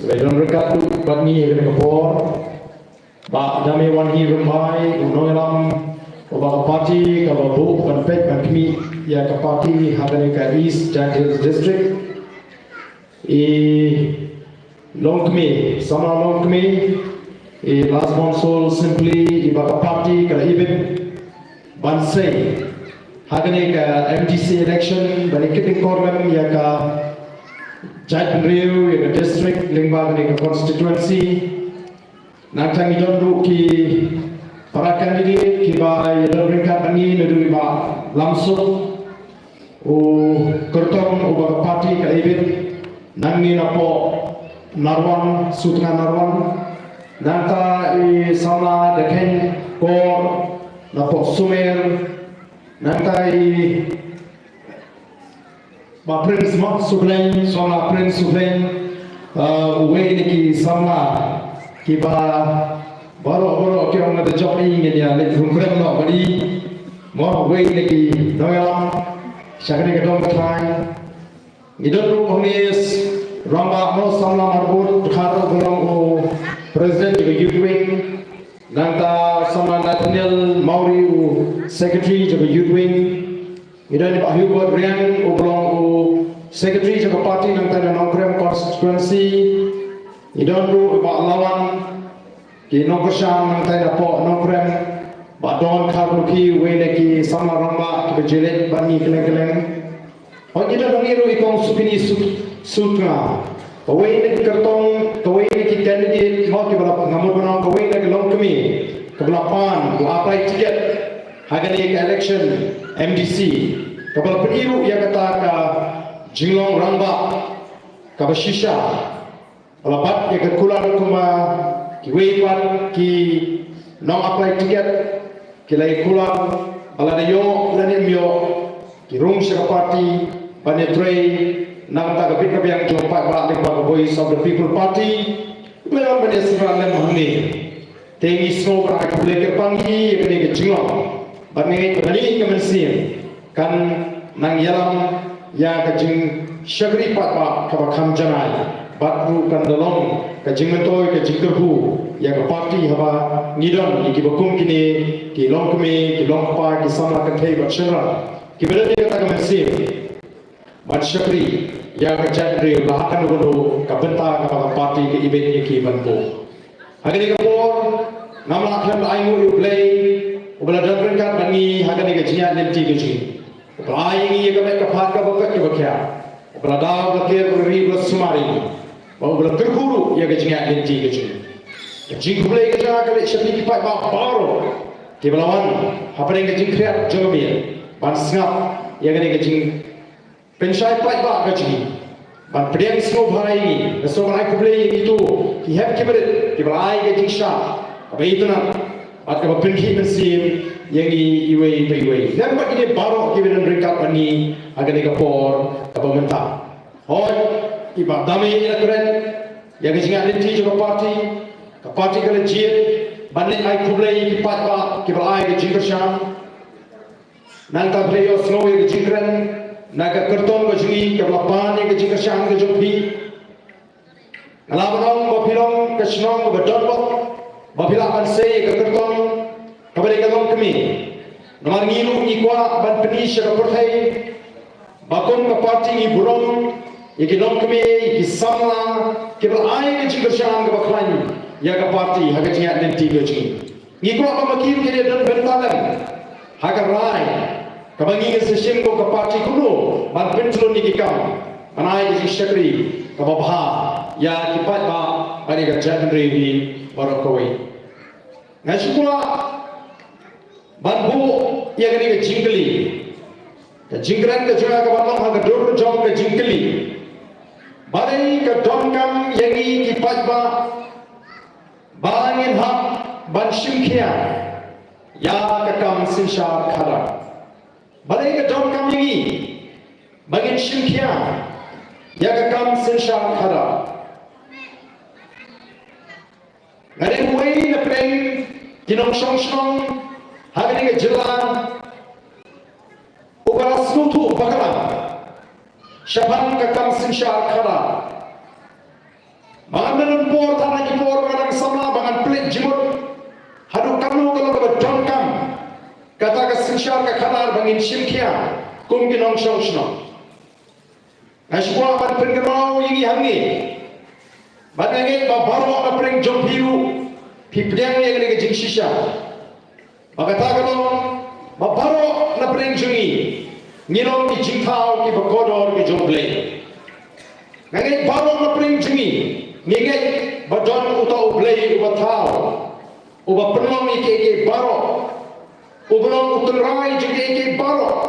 Ba don ryngkat bad ngi ha kane ka por. Bah Dame Wanhi Rymbai, u nongïalam uba ka party kaba buh ban peit ban khmih ïa ka party ha kane ka East Jaintia Hills District. I longkmie, samla longkmie, i Lasbonsor Simply, iba ka party ka la ibit ban sei ha kane ka M D C election, ban ïa kit nyngkong lem ïa ka jaitbynriew, ïa ka district lyngba kane ka constituency. Nangta ngi don ruh ki para candidate kiba ïa don ryngkat bad ngi, naduh i Bah Lamsuk, u kyrtong uba ka party ka ibit, nangne napoh Narwan, Sutnga Narwan. Nangta i samla Dkheiñ Kor napoh Sumer. Nangta i Bah Prince Mawsubleiñ, samla Prince Subleiñ, uh, uwei na ki samla kiba baroh baroh ki ong da jop i ngin ïa leit rung krem noh bad i. Mo, uwei na ki nongïalam sha kane ka dong ka thaiñ. Ngi don ruh u Hamis Rangbah, mo, samla marbud, dkhar ruh ba long u president jong ka Youth Wing. Nangta samla Nathaniel Mawrie, u secretary jong ka Youth Wing. Ngi don i Bah Hubert Riang, uba long u secretary jong ka party nangta na Nongkrem constituency. Ngi don ruh i Bah Lawan, ki nongkyrshan nangta napoh Nongkrem, Bah Don Kharlukhi, uwei na ki samla rangbah kiba ju leit bad ngi kylleng kylleng. Hooid, ngi don hangne ruh i Kong Sukini Sut, Sutnga. Kawei na ki kyrtong, kawei na ki candidate, mo, kiba la, nga mut ban ong kawei na ki longkmie kaba la pan, la apply ticket ha kane ka election M D C, kaba la pyni ruh ïa kata ka jinglong rangbah kaba shisha, ba la bat ïa ka kular kumba kiwei pat ki nong apply ticket ki la ïa kular, ba lada ïoh lane ym ïoh, ki rung sha ka party ban ïatrei na ka bynta ka bit ka biang jong u paidbah lyngba ka Voice of the People Party. Ki la wan ban ïa sngewbha lem hangne. Te ngi sngew ba ka khublei kyrpang ïa kane ka jinglong. Bad nga ngeit ba kane ka mynsiem kan nang ïalam ïa ka jingshakri paidbah kaba kham janai, bad ruh kan da long ka jingmyntoi, ka jingkyrkhu ïa ka party haba ngi don ïa kiba kum kine ki longkmie, ki longkpa, ki samla kynthei bad shynrang kiba don ïa kata ka mynsiem ban shakri ïa ka jaitbynriew la ha kano kano ka bynta kaba ka party ka ibit ïa ki ban buh. Ha kane ka por, Namar khlem da ainguh ïa U Blei uba la don ryngkat bad ngi ha kane ka jingïaid lynti ka jong ngi, uba la ai ïa ngi ïa ka met ka phad kaba koit kaba khiah, uba la da, uba la ker, uba la ri, uba la sumar ïa ngi, bad uba la kyrkhu ruh ïa ka jingïaid lynti ka jong ngi. Ka jingkhublei ka jong nga ka leit sha phi ki paidbah baroh kiba la wan hapdeng ka jingkhriat jong ka miet ban sngap ïa kane ka jing pynshai paidbah ka jong ngi, ban pdiang sngewbha ïa ngi. Nga sngewbha ban ai khublei ïa kito ki hep ki barit kiba la ai ka jingshah kaba itynnad bad kaba pynkhih mynsiem ïa ngi iwei pa iwei. Lem bad kine baroh kiba don ryngkat bad ngi ha kane ka por kaba mynta. Hooid, i Bah Dame i la kren ïa ka jingïaid lynti jong ka party. Ka party ka la jied ban leit ai khublei ïa ki paidbah kiba la ai ka jingkyrshan. Nangta phi la ïohsngew ïa ka jingkren na ka kyrtong ka jong ngi kaba la pan ïa ka jingkyrshan ka jong phi. Nga lah ban ong ba phi long ka shnong kaba donbok ba phi lah ban sei ïa ka kyrtong kaba dei ka longkmie. Namar ngi ruh ngi kwah ban pyni sha ka pyrthei ba kum ka party ngi burom ïa ki longkmie, ïa ki samla kiba la ai ka jingkyrshan kaba khlaiñ ïa ka party ha ka jingïaid lynti ka jong ngi. Ngi kwah ba ma ki ruh kin ïa don bynta lem ha ka rai kaba ngi ngin sa shim kum ka party kumno ban pyntlun ïa ki kam, ban ai ka jingshakri kaba bha ïa ki paidbah bad ïa ka jaitbynriew hi baroh kawei. Nga shu kwah ban buh ïa kane ka jingkylli. Ka jingkren ka jong nga ka ban long ha ka dur jong ka jingkylli. Balei ka donkam ïa ngi ki paidbah ba ngin hap ban shim khia ïa ka kam synshar khadar? Balei ka donkam ïa ngi ba ngin shim khia ïa ka kam synshar khadar? Nga dei uwei na pdeng ki nongshong shnong ha kane ka jylla uba la sngewthuh bakla shaphang ka kam synshar khadar. Ba ngan ym don por tang na ki por ba ngan dang samla ba ngan pynleit jingmut haduh katno ka long kaba donkam kata ka synshar ka khadar ba ngin shim khia kum ki nongshong shnong. Nga shu kwah ban pynkynmaw ïa ngi hangne. Bad nga ngeit ba baroh na pdeng jong phi ruh phi pdiang ïa kane ka jingshisha. Ba kata ka long ba baroh na pdeng jong ngi ngi long ki jingthaw kiba kordor ki jong U Blei. Nga ngeit baroh na pdeng jong ngi ngi ngeit ba don uta U Blei uba thaw, uba pynlong ïa kiei kiei baroh, uba long u tynrai jong kiei kiei baroh.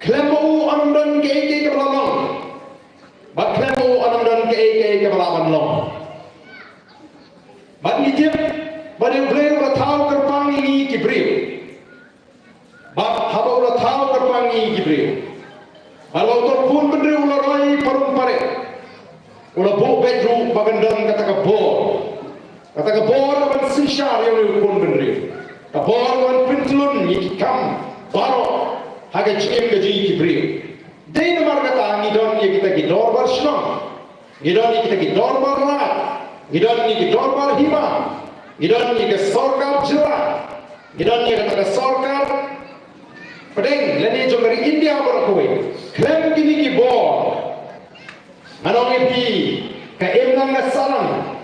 Khlem ma u yn ym don kaei kaei kaba la long, bad khlem ma u yn ym don kaei kaei kaba lah ban long. Bad ngi tip ba dei U Blei u la thaw kyrpang ïa ngi ki briew. Bad haba u la thaw kyrpang ïa ngi ki briew, bad haba uto u khun bynriew u la roi parum pareh, u la buh beit ruh ba kan don kata ka bor. Kata ka bor ka ban synshar ïa une u khun bynriew. Ka bor ka ban pyntlun ïa ki kam baroh ha ka jingim ka jong ngi ki briew. Dei namar kata ngi don ïa kita ki dorbar shnong, ngi don ïa kita ki dorbar raid, ngi don ïa ki dorbar hima, ngi don ïa ka sorkar jylla, ngi don ïa kata ka sorkar pdeng lane jong ka ri India baroh kawei. Khlem kine ki bor, ngan ong ïa phi, ka imlang ka sahlang,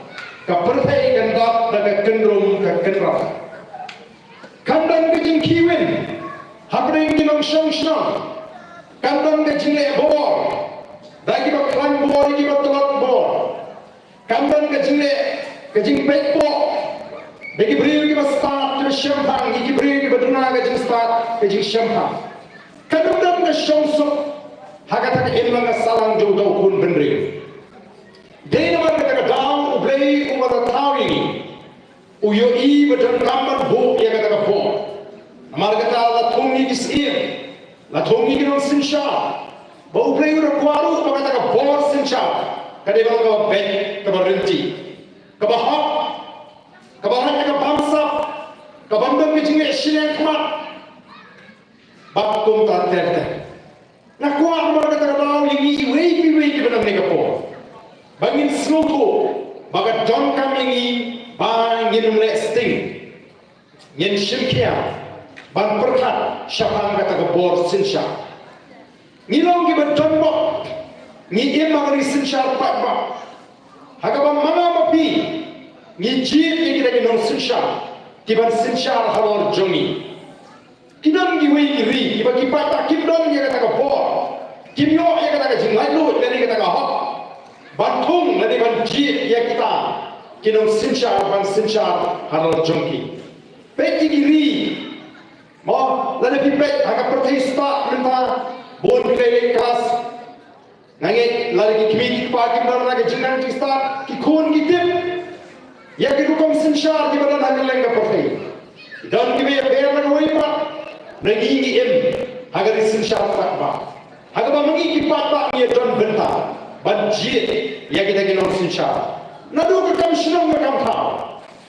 ka pyrthei kan dap da ka kynrum ka kynrap. Kan don ka jingkhih win hapdeng ki nongshong shnong. Kan don ka jingleh bor da kiba khlaiñ bor ïa kiba tlot bor. Kan don ka jingleh, ka jingpeit bor da ki briew kiba stad kiba shemphang ïa ki briew kiba duna ka jingstad ka jingshemphang. Kan ym don ka shongsuk ha kata ka imlang ka sahlang jong uta u khun bynriew. Dei namar kata ka daw U Blei uba la thaw ïa ngi u ïohi ba donkam ban buh ïa kata ka bor. Namar kata la thung ïa ki syiem, la thung ïa ki nongsynshar, ba U Blei u da kwah ruh ba kata ka bor synshar ka dei ban long kaba beit, kaba ryntih, kaba hok, kaba lait da ka bamsap, ka bym don ka jingleh shiliang khmat bad kumta ter ter. Nga kwah namar kata ka daw ïa ngi iwei pa iwei kiba don ha kane ka por ba ngin sngewthuh ba ka donkam ïa ngi ba ngin ym leh sting, ngin shim khia ban pyrkhat shaphang kata ka bor synshar. Ngi long kiba donbok, ngi im ha ka ri synshar paidbah. Ha kaba ma nga ma phi Ngi jied ïa kita ki nongsynshar kiban synshar halor jong ngi. Ki don kiwei ki ri kiba ki paidbah kim don ïa kata ka bor, kim ïoh ïa kata ka jinglaitluid lane kata ka hok ban thung lane ban jied ïa kita ki nongsynshar ban synshar halor jong ki. Peit ïa ki ri, mo, lada phi peit ha ka pyrthei stad mynta, bun ki lei lei klas. Nga ngeit lada ki kmie ki kpa kim don la ka jingnang jingstad, ki khun ki tip ïa ki rukom synshar kiba don ha kylleng ka pyrthei. Don kiba ïapher na kawei pat, na ngi ngi im ha ka ri synshar paidbah, ha kaba ma ngi ki paidbah ngi ïadon bynta ban jied ïa kita ki nongsynshar. Naduh ka kam shnong ka kam thaw.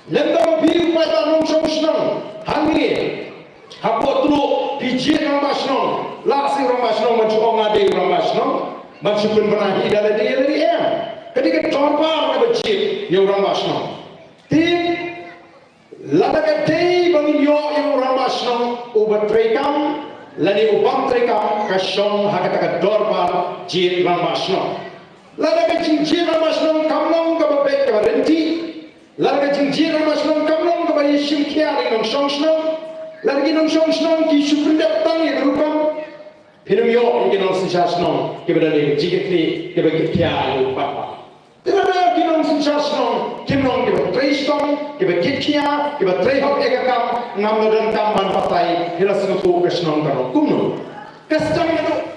Lem da ma phi u paidbah nongshong shnong hangne hapoh Tluh, phi jied rangbah shnong, lah seh u rangbah shnong ban shu ong nga dei u rangbah shnong, ban shu pynbna hi da lade lade, em. Ka dei ka dorbar kaba jied ïa u rangbah shnong. Te lada ka dei ba ngin ïoh ïa u rangbah shnong uba treikam lane u bym treikam, ka shong ha kata ka dorbar jied rangbah shnong. Lada ka jingjied rangbah shnong kam long kaba beit kaba rynti, lada ka jingjied rangbah shnong kam long kaba ïashim khia da ki nongshong shnong, lada ki nongshong shnong ki shu pyndep tang ïa ka rukom, phin ym ïoh ïa ki nongsynshar shnong kiba don ïa ka jingkitkhlieh, kiba kit khia ïa u paidbah. Te lada ki nongsynshar shnong kim long kiba trei shitom, kiba kit khia, kiba trei hok ïa ka kam, ngam la donkam ban batai, phi la sngewthuh ka shnong ka long kumno. Ka sdang naduh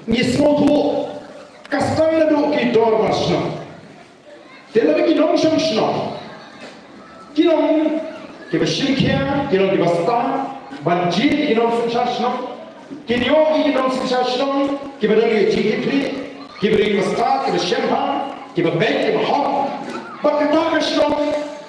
Ngi sngewthuh ka sdang naduh ki dorbar shnong. Te lada ki nongshong shnong ki long kiba shim khia, ki long kiba stad ban jied ki nongsynshar shnong, kin ïoh ki nongsynshar shnong kiba don ki jingkitkhlieh, kiba don kiba stad, kiba shemphang, kiba beit, kiba hok. Bad kata ka shnong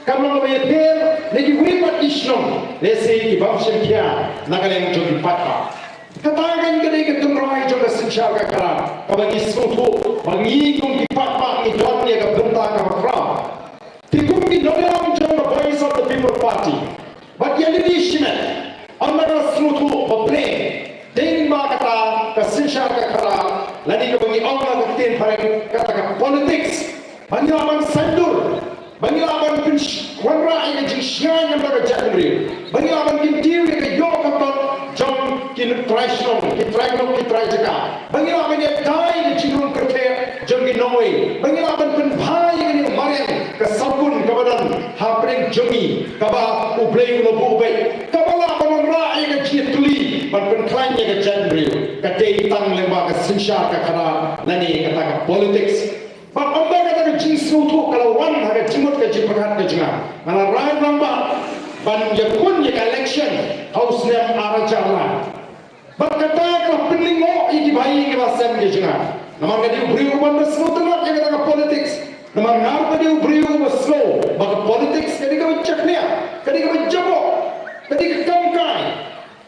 kam long kaba ïapher na kiwei pat ki shnong, lehse ki bym shim khia na ka liang jong ki paidbah. Kata kan ka dei ka tynrai jong ka synshar ka khadar kaba ngi sngewthuh ba ngi kum ki paidbah ngi don ïa ka bynta kaba khraw. Te kum ki nongïalam jong ka Voice of the People Party, bad ïa lade shimet, ynda ka sngewthuh ba pynlong dei ba kata ka synshar ka khadar, lane kaba ngi ong ha ka ktien phareng kata ka politics, ba ngi lah ban saiñdur, ba ngi lah ban pyn wanrah ïa ka jingshngaiñ namar ka jaitbynriew, ba ngi lah ban kyntiew ïa ka ïoh ka kot jong ki trai shnong, ki trai lok, ki trai jaka, ba ngi lah ban ïada ïa ka jingrung kyrteng jong ki nongwei, ba ngi lah ban pynbha ïa kane ka mariang ka sawkun kaba don hapdeng jong ngi, kaba U Blei u la buh beit, kaba lah ban wanrah ïa ka jingïatylli ban pynkhlaiñ ïa ka jaitbynriew. Ka dei tang lyngba ka synshar ka khadar lane kata ka politics. Bad ynda kata ka jingsngewthuh ka la wan ha ka jingmut ka jingpyrkhat ka jong nga, nga la rai rangbah ban ïakhun ïa ka election ha u snem ar hajar lai. Bad kata ka la pynlyngngoh ïa ki bahaïing ki bahasem ki jong nga. Namar nga dei u briew uba ym da sngewtynnat ïa kata ka politics. Namar nga ruh nga dei u briew uba sngew ba ka politics ka dei kaba jakhlia, ka dei kaba jaboh, ka dei ka kam kai.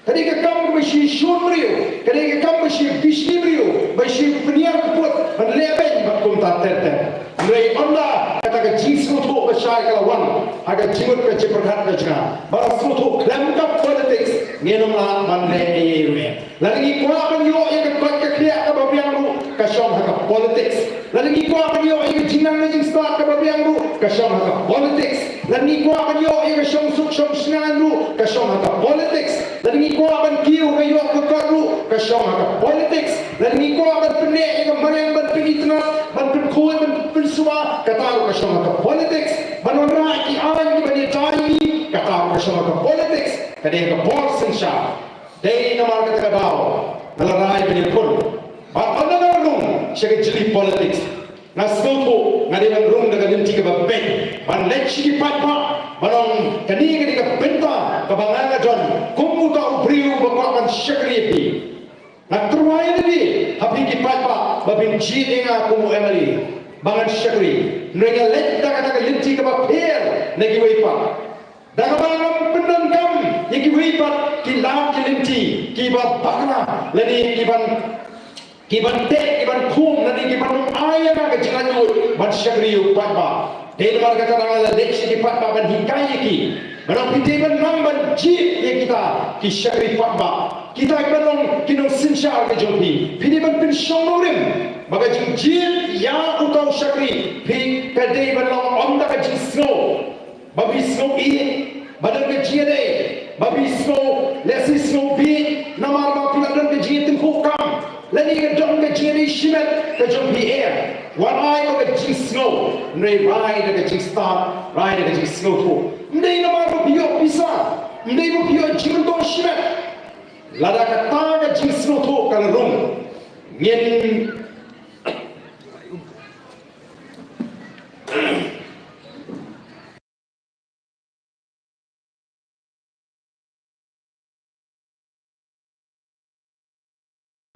Ka dei ka kam kaba shu shun briew, ka dei ka kam ba shu bishni briew, ba shu pynïar kput, ban leh beiñ bad kumta ter ter. Hynrei ynda kata ka jingsngewthuh ba shai ka la wan ha ka jingmut ka jingpyrkhat ka jong nga, ba la sngewthuh khlem ka politics ngin ym lah ban leh ei ei ruh. Lada ngi kwah ban ïoh ïa ka koit ka khiah kaba biang ruh, ka shong ha ka politics. Lada ngi kwah ban ïoh ïa ka jingnang ka jingstad kaba biang ruh, ka shong ha ka politics. Lada ngi kwah ban ïoh ïa ka shongsuk shongshngaiñ ruh, ka shong ha ka politics. Lada ngi kwah ban kiew ka ïoh ka kot ruh, ka shong ha ka politics. Lada ngi kwah ban pynneh ïa ka mariang ban pynitynnad, ban pynkhuid, ban pynsumar, kata ruh ka shong ha ka politics. Ban wanrah ki aiñ kiban ïada ïa ngi, kata ruh ka shong ha ka politics. Ka dei ha ka bor synshar. Dei namar kata ka daw nga la rai ban ïakhun bad ynda nga rung sha ka jylliew politics, nga sngewthuh nga dei ban rung da ka lynti kaba beit ban leit sha ki paidbah ban ong kane ka dei ka bynta kaba nga nga don kum uta u briew uba kwah ban shakri ïa phi. Nga tyrwa ïa lade ha phi ki paidbah ba phin jied ïa nga kum u MLA ba ngan shakri. Hynrei nga leit da kata ka lynti kaba pher na kiwei pat. Da kaba ngam pyndonkam ïa kiwei pat ki lad ki lynti kiba bakla lane kiban, kiban teh, kiban khum lane kiban ym ai ïa nga ka jinglaitluid ban shakri ïa u paidbah. Dei namar kata nga la leit sha ki paidbah ban hikai ïa ki. Ban ong phi dei ban nang ban jied ïa kita ki shakri paidbah, kita kiba long ki nongsynshar ka jong phi. Phi dei ban pynshong nongrim ba ka jingjied ïa uta u shakri phi ka dei ban long ym da ka jingsngew ba phi sngew ïeit ba don ka jingïadei, ba phi sngew lehse sngew bieit namar ba phi la don ka jingïatyngkhuh kam lane ka don ka jingïadei shimet ka jong phi. Em, wat ai ba ka jingsngew, hynrei rai da ka jingstad, rai da ka jingsngewthuh. Ym dei namar ba phi ïoh pisa, ym dei ba phi ïoh jingmyntoi shimet. Lada kata ka jingsngewthuh ka la rung, ngin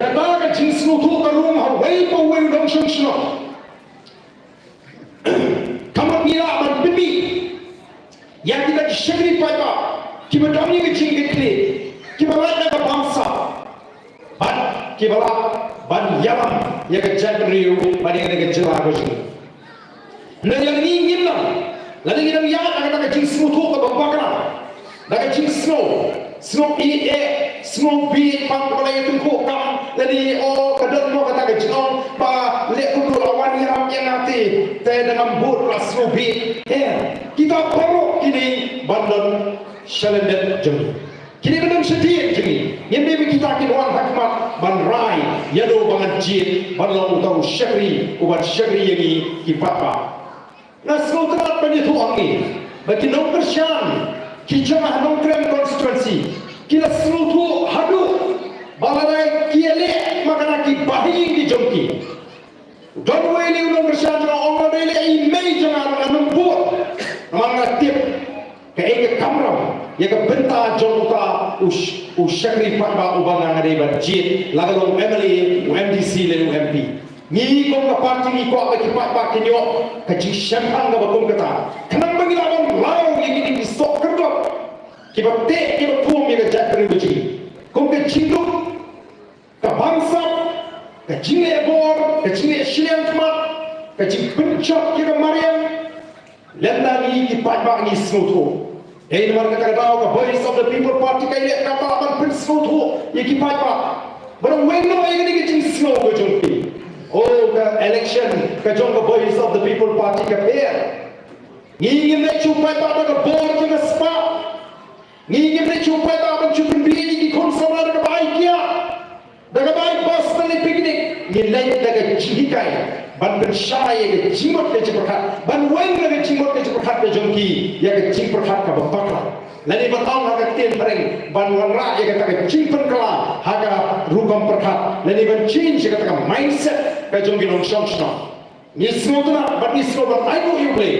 Kata ka jingsngewthuh ka rung ha uwei pa uwei u nongshong shnong. Ka mut ngi lah ban pynmih ïa kita ki shakri paidbah kiba don ïa ka jingkitkhlieh, kiba lait na ka bamsap bad kiba lah ban ïalam ïa ka jaitbynriew bad ïa ka jylla ka jong ngi. Hynrei lada ngi ngim nang, lada ngi dang ïaid ha kata ka jingsngewthuh kaba bakla, da ka jingsngew, sngew ïeit eh, sngew bieit, pang kaba la ïatyngkhuh kam, lane o ka don mo kata ka jingong ba leh kumno la wan ïarap ïa nga te, te da ngam bud la sngew bieit. Eh, kita baroh kine ban don sha lyndet jong ngi. Kine ban don shadien jong ngi. Ngim dei ba kita kin wan ha khmat ban rai ïa uno ba ngan jied ban long uta u shakri uban shakri ïa ngi ki paidbah. Nga sngewtynnat ban ïathuh ïa ngi ba ki nongkyrshan ki jong nga ha Nongkrem constituency ki la sngewthuh haduh ba lada ki ïaleh ma kata ki bahaïing ki jong ki. Don uwei u nongkyrshan jong nga u ong, lada ïaleh i mei jong nga, ngan ym bud. Namar nga tip kaei ka kamram ïa ka bynta jong uta u sh-, u shakri paidbah uba nga nga dei ban jied, la ka long u MLA, u MDC lane u MP. Ngi kum ka party ngi kwah ba ki paidbah kin ïoh ka jingshemphang kaba kum kata, khnang ba ngi lah ban law ïa kine ki soh kyrdoh kiba teh kiba khum ïa ka jaitbynriew ka jong ngi. Kum ka jingduk, ka bamsap, ka jingeh bor, ka jingeh shiliang khmat, ka jingpynjot ïa ka mariang. Lymda ngi ki paidbah ngi sngewthuh. Dei namar kata ka daw ka Voice of the People Party ka ïaleh kata ban pynsngewthuh ïa ki paidbah. Ba dang weng noh ïa kane ka jingsngew ka jong phi. Oh, ka election ka jong ka Voice of the People Party ka pher. Ngi ngim leit shu paidbah da ka bor jong ka spah. Ngi ngim leit shu paidbah ban shu pynbieit ïa ki khun samla da kaba ai kiad, da kaba ai bas ban leit picnic. Ngi leit da ka jinghikai ban pynshai ïa ka jingmut ka jingpyrkhat, ban weng da ka jingmut ka jingpyrkhat ka jong ki ïa ka jingpyrkhat kaba bakla. Lane ban ong ha ka ktien phareng, ban wanrah ïa kata ka jingpynkylla ha ka rukom pyrkhat, lane ban change ïa kata ka mindset ka jong ki nongshong shnong. Ngi sngewtynnat bad ngi sngewbha ban ainguh ïa U Blei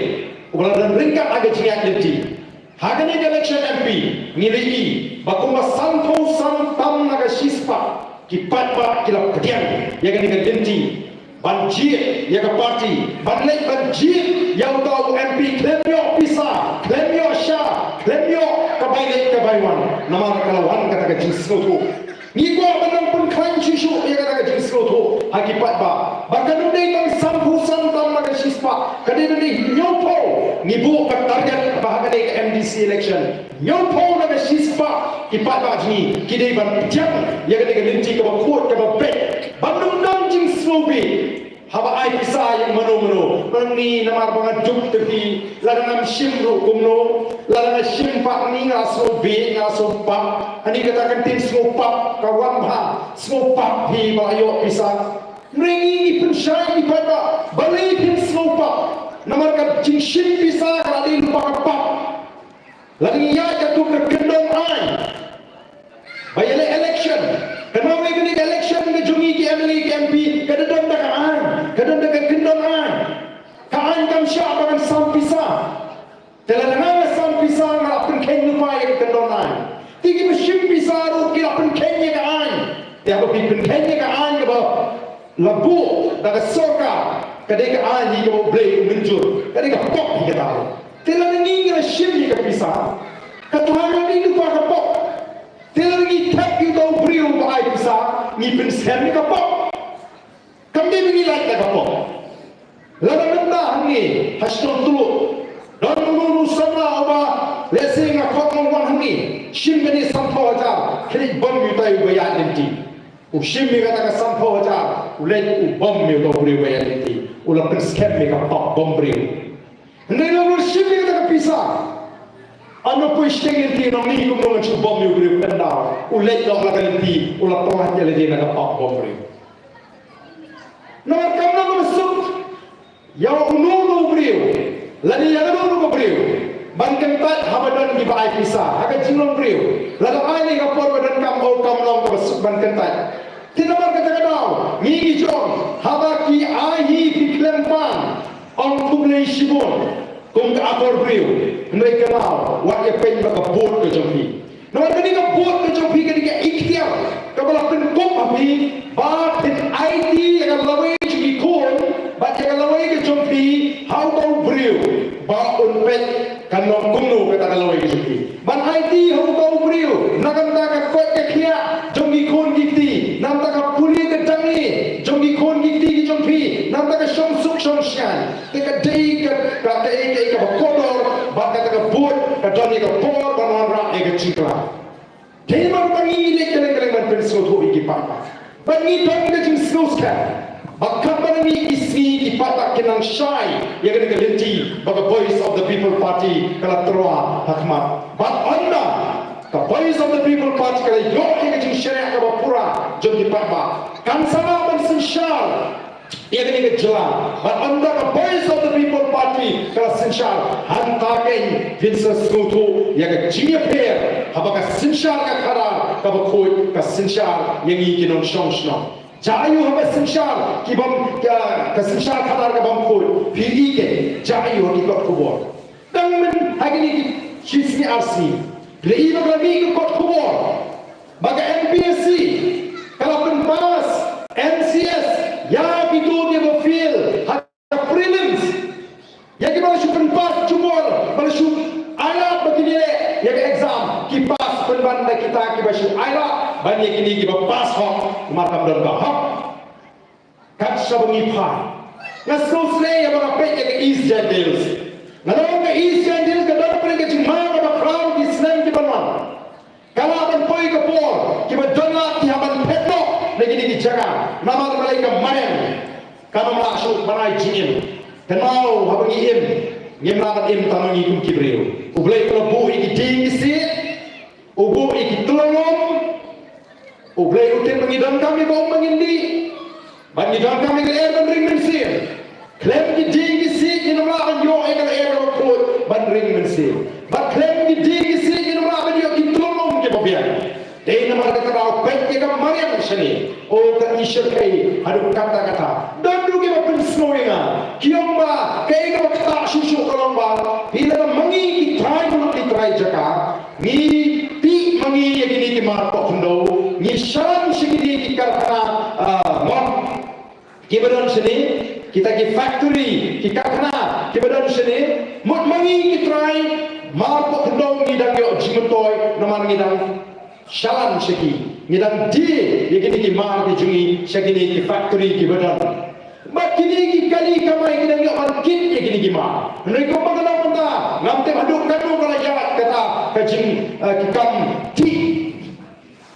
uba la don ryngkat ha ka jingïaid lynti. Ha kane ka election MP ngi la ïohi ba kumba sanphew san tam na ka shispah ki paidbah ki la pdiang ïa kane ka lynti ban jied ïa ka party, ban leit ban jied ïa uta u MP khlem ïoh pisa, khlem ïoh sha, khlem ïoh ka bai leit ka bai wan, namar ka la wan kata ka jingsngewthuh. Ngi kwah ban nang pynkhlaiñ shuh shuh ïa kata ka jingsngewthuh ha ki paidbah ba kan ym dei tang sanphew san tam na ka shispah, ka dei ban dei hynñiewphew. Ngi buh ka target ba ha kane ka MDC election hynñiewphew na ka shispah ki paidbah jong ngi ki dei ban pdiang ïa kane ka lynti kaba khuid kaba beit, ban ym don jingsngewbha haba ai pisa ïa mano mano. Ba ngi namar ba nga duk te phi, lada ngam shim ruh kumno, lada nga shim pat ngi nga sngew bit, nga sngew pap. Ani kata kan tin sngew pap ka wan bha, sngew pap phi ba la ïoh pisa. Ngi ngi pynshai ngi pat ba balei phin sngew pap. Namar ka jingshim pisa ka la dei lypa ka pap. Lada ngi ïaid ka tuk ka kyndong ai. Ba ïaleh ka election ka jong ngi ki M L A ki M P ka da don da ka aiñ, ka don da ka kyndon aiñ. Ka aiñ kam shah ba kan sam pisa. Te lada nga nga sam pisa nga la pynkheiñ lypa ïa ka kyndon aiñ. Te kiba shim pisa ruh ki la pynkheiñ ïa ka aiñ. Te haba phi pynkheiñ ïa ka aiñ kaba la buh da ka sorkar, ka dei ka aiñ hi kaba U Blei u mynjur, ka dei ka pop hi kata. Te lada ngi ngi la shim ïa ka pisa, ka thaw ïa ngi lypa ka pop. Te lada ngi thep ïa uta u briew ba ai pisa, ngi pynskhem ïa ka pop. Kam dei ba ngi lait da ka pop. Lada mynta hangne ha shnong Tuluk don uno uno u samla uba lehse nga khot ngan wan hangne, shim kane sanphew hajar, khie leit bom ïa utai uba ïaid lynti. U shim ïa kata ka sanphew hajar, u leit u bom ïa uta u briew uba ïaid lynti, u la pynskhem ïa ka pop bom briew. Hynrei lada u shim ïa kata ka pisa, ym poi shteng lynti, nongni kumno ngan shu bom ïa u briew, kyndaw u leit noh la ka lynti, u la pyllait ïa lade na ka pop bom briew. Namar kam long kaba suk ïa uno uno u briew lane ïa kano kano ka briew ban kyntait haba don kiba ai pisa ha ka jinglong briew. Lada ai ne ka por ba donkam, o kam long kaba suk ban kyntait. Te namar kata ka daw ngi ngi jong, haba ki ai hi phi khlem pan, ong khublei shibun kum ka akor briew. Hynrei kynmaw, wat ïa peit ba ka vote ka jong phi. Namar kane ka vote ka jong phi ka dei ka iktiar kaba la pynkup ha phi ba phin aiti ïa ka lawei jong ki khun bad ïa ka lawei ka jong phi ha uta u briew ba un peit kan long kumno kata ka lawei ka jong phi. Ban aiti ha uta u briew na ka bynta ka koit ka khiah jong ki khun ki kti, na ka bynta ka pule ka dang jong ki khun ki kti ki jong phi, na ka bynta ka shongsuk shongshian. Te ka dei ka, ka, kaei kaei kaba kordor bad kata ka vote ka don ïa ka por ban wanrah ïa ka jingkhlaiñ. Te namar kata ngi leit kylleng kylleng ban pynsngewthuh ïa ki paidbah. Bad ngi don ka jingsngewskhem ba katba na ngi ki sngi ki paidbah kin nang shai ïa kane ka lynti ba ka Voice of the People Party ka la tyrwa ha khmat. Bad ynda ka Voice of the People Party ka la ïoh ïa ka jingshaniah kaba pura jong ki paidbah, kan sa lah ban synshar ïa kane ka jylla. Bad ynda ka Voice of the People Party ka la synshar, hangta kein phin sa sngewthuh ïa ka jingïapher haba ka synshar ka khadar kaba khuid ka synshar ïa ngi ki nongshong shnong. Jia aiu haba synshar ki bym, ka, ka synshar khadar ka bym khuid, phi i kein, jia aiu ha ki kot khubor. Tang myn ha kine ki shi sngi ar sngi phi la i ba ka la mih ka kot khubor ba ka M P S C ka la pynpass M C S ïa kito kiba fail ha ka prelims. Ïa kiba la shu pynpass jubor, ba la shu ailad ba kin ïaleh ïa ka exam, ki pass pynban da kita kiba shu ailad ban ïa kine kiba pass hok, namar kam don ba hok. Kat shaba ngi phai, nga sngewsynei ïa ba nga peit ïa ka East Jaiñtia Hills. Nga ong ka East Jaiñtia Hills ka don pyrshah ka jingma kaba khraw ki snem kiba wan. Ka lah ban poi ka por kiba don lad ki hap ban phet noh na kine ki jaka, namar balei ka mariang kam lah shuh ban ai jingim. Kynmaw haba ngi im, ngim lah ban im tang ma ngi kum ki briew. U Blei u la buh ïa ki dieng ki siej, u buh ïa ki tyllong um. U Blei u tip ba ngi donkam ïa ka um ba ngin dih, bad ngi donkam ïa ka lyer ban ring mynsiem. Khlem ki dieng ki siej ngin ym lah ban ïoh ïa ka lyer kaba khuid ban ring mynsiem. Bad khlem ki dieng ki siej ngin ym lah ban ïoh ki tyllong um kiba biang. Dei namar kata ba u peit ïa ka mariang shane, o ka i shyrkhei haduh katta katta. Don ruh kiba pynsngew ïa nga, ki ong ba kaei kaba ktah shuh shuh ka long ba phi lada ma ngi ki trai muluk ki trai jaka, ngi tih ma ngi ïa kine ki mar poh khyndew, ngi shalan sha kine ki karkhana, ah, mot kiba don shane, kita ki factory, ki karkhana kiba don shane. Mut ma ngi ki trai mar poh khyndew ngi dang ïoh jingmyntoi namar ngi dang shalan sha ki, ngi dang die ïa kine ki mar ki jong ngi sha kine ki factory kiba don. Bad kine ki kali kamai ki dang ïoh ban kit ïa kine ki mar. Hynrei kumba ka long mynta, ngam tip haduh katno ka la ïaid kata ka jing, eh, ki kam tih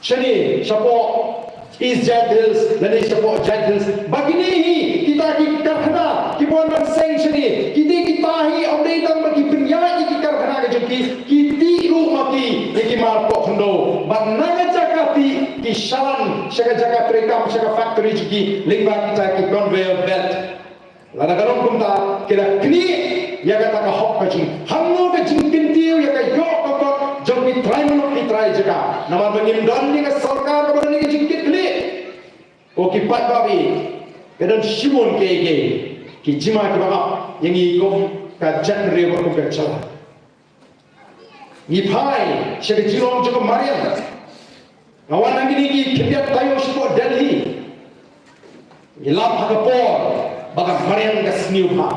shane shapoh East Jaiñtia Hills lane shapoh Jaiñtia Hills. Ba kine hi kita ki karkhana kiba wan ban seng shane, kine kita hi ym dei tang ba ki pynïaid ïa ki karkhana ka jong ki, ki tih ruh ma ki ïa ki mar poh khyndew. Bad na ka jaka tih ki shalan sha ka jaka treikam, sha ka factory jong ki, lyngba kita ki conveyor belt. Lada ka long kumta, ki la knieh ïa kata ka hok ka jong ngi. Hangno ka jingkyntiew ïa ka ïoh ka kot jong ki trai muluk ki trai jaka? Namar ba ngim don ïa ka sorkar kaba don ïa ka jingkitkhlieh. Ko ki paidbah, ka don shibun ki, ki, ki jingma kiba ap ïa ngi kum ka jaitbynriew bad kum ka jylla. Ngi phai sha ka jinglong jong ka mariang. Nga wan ha kine ki khyndiat taïew shapoh Delhi. Ngi lap ha ka por ba ka mariang ka sniew bha.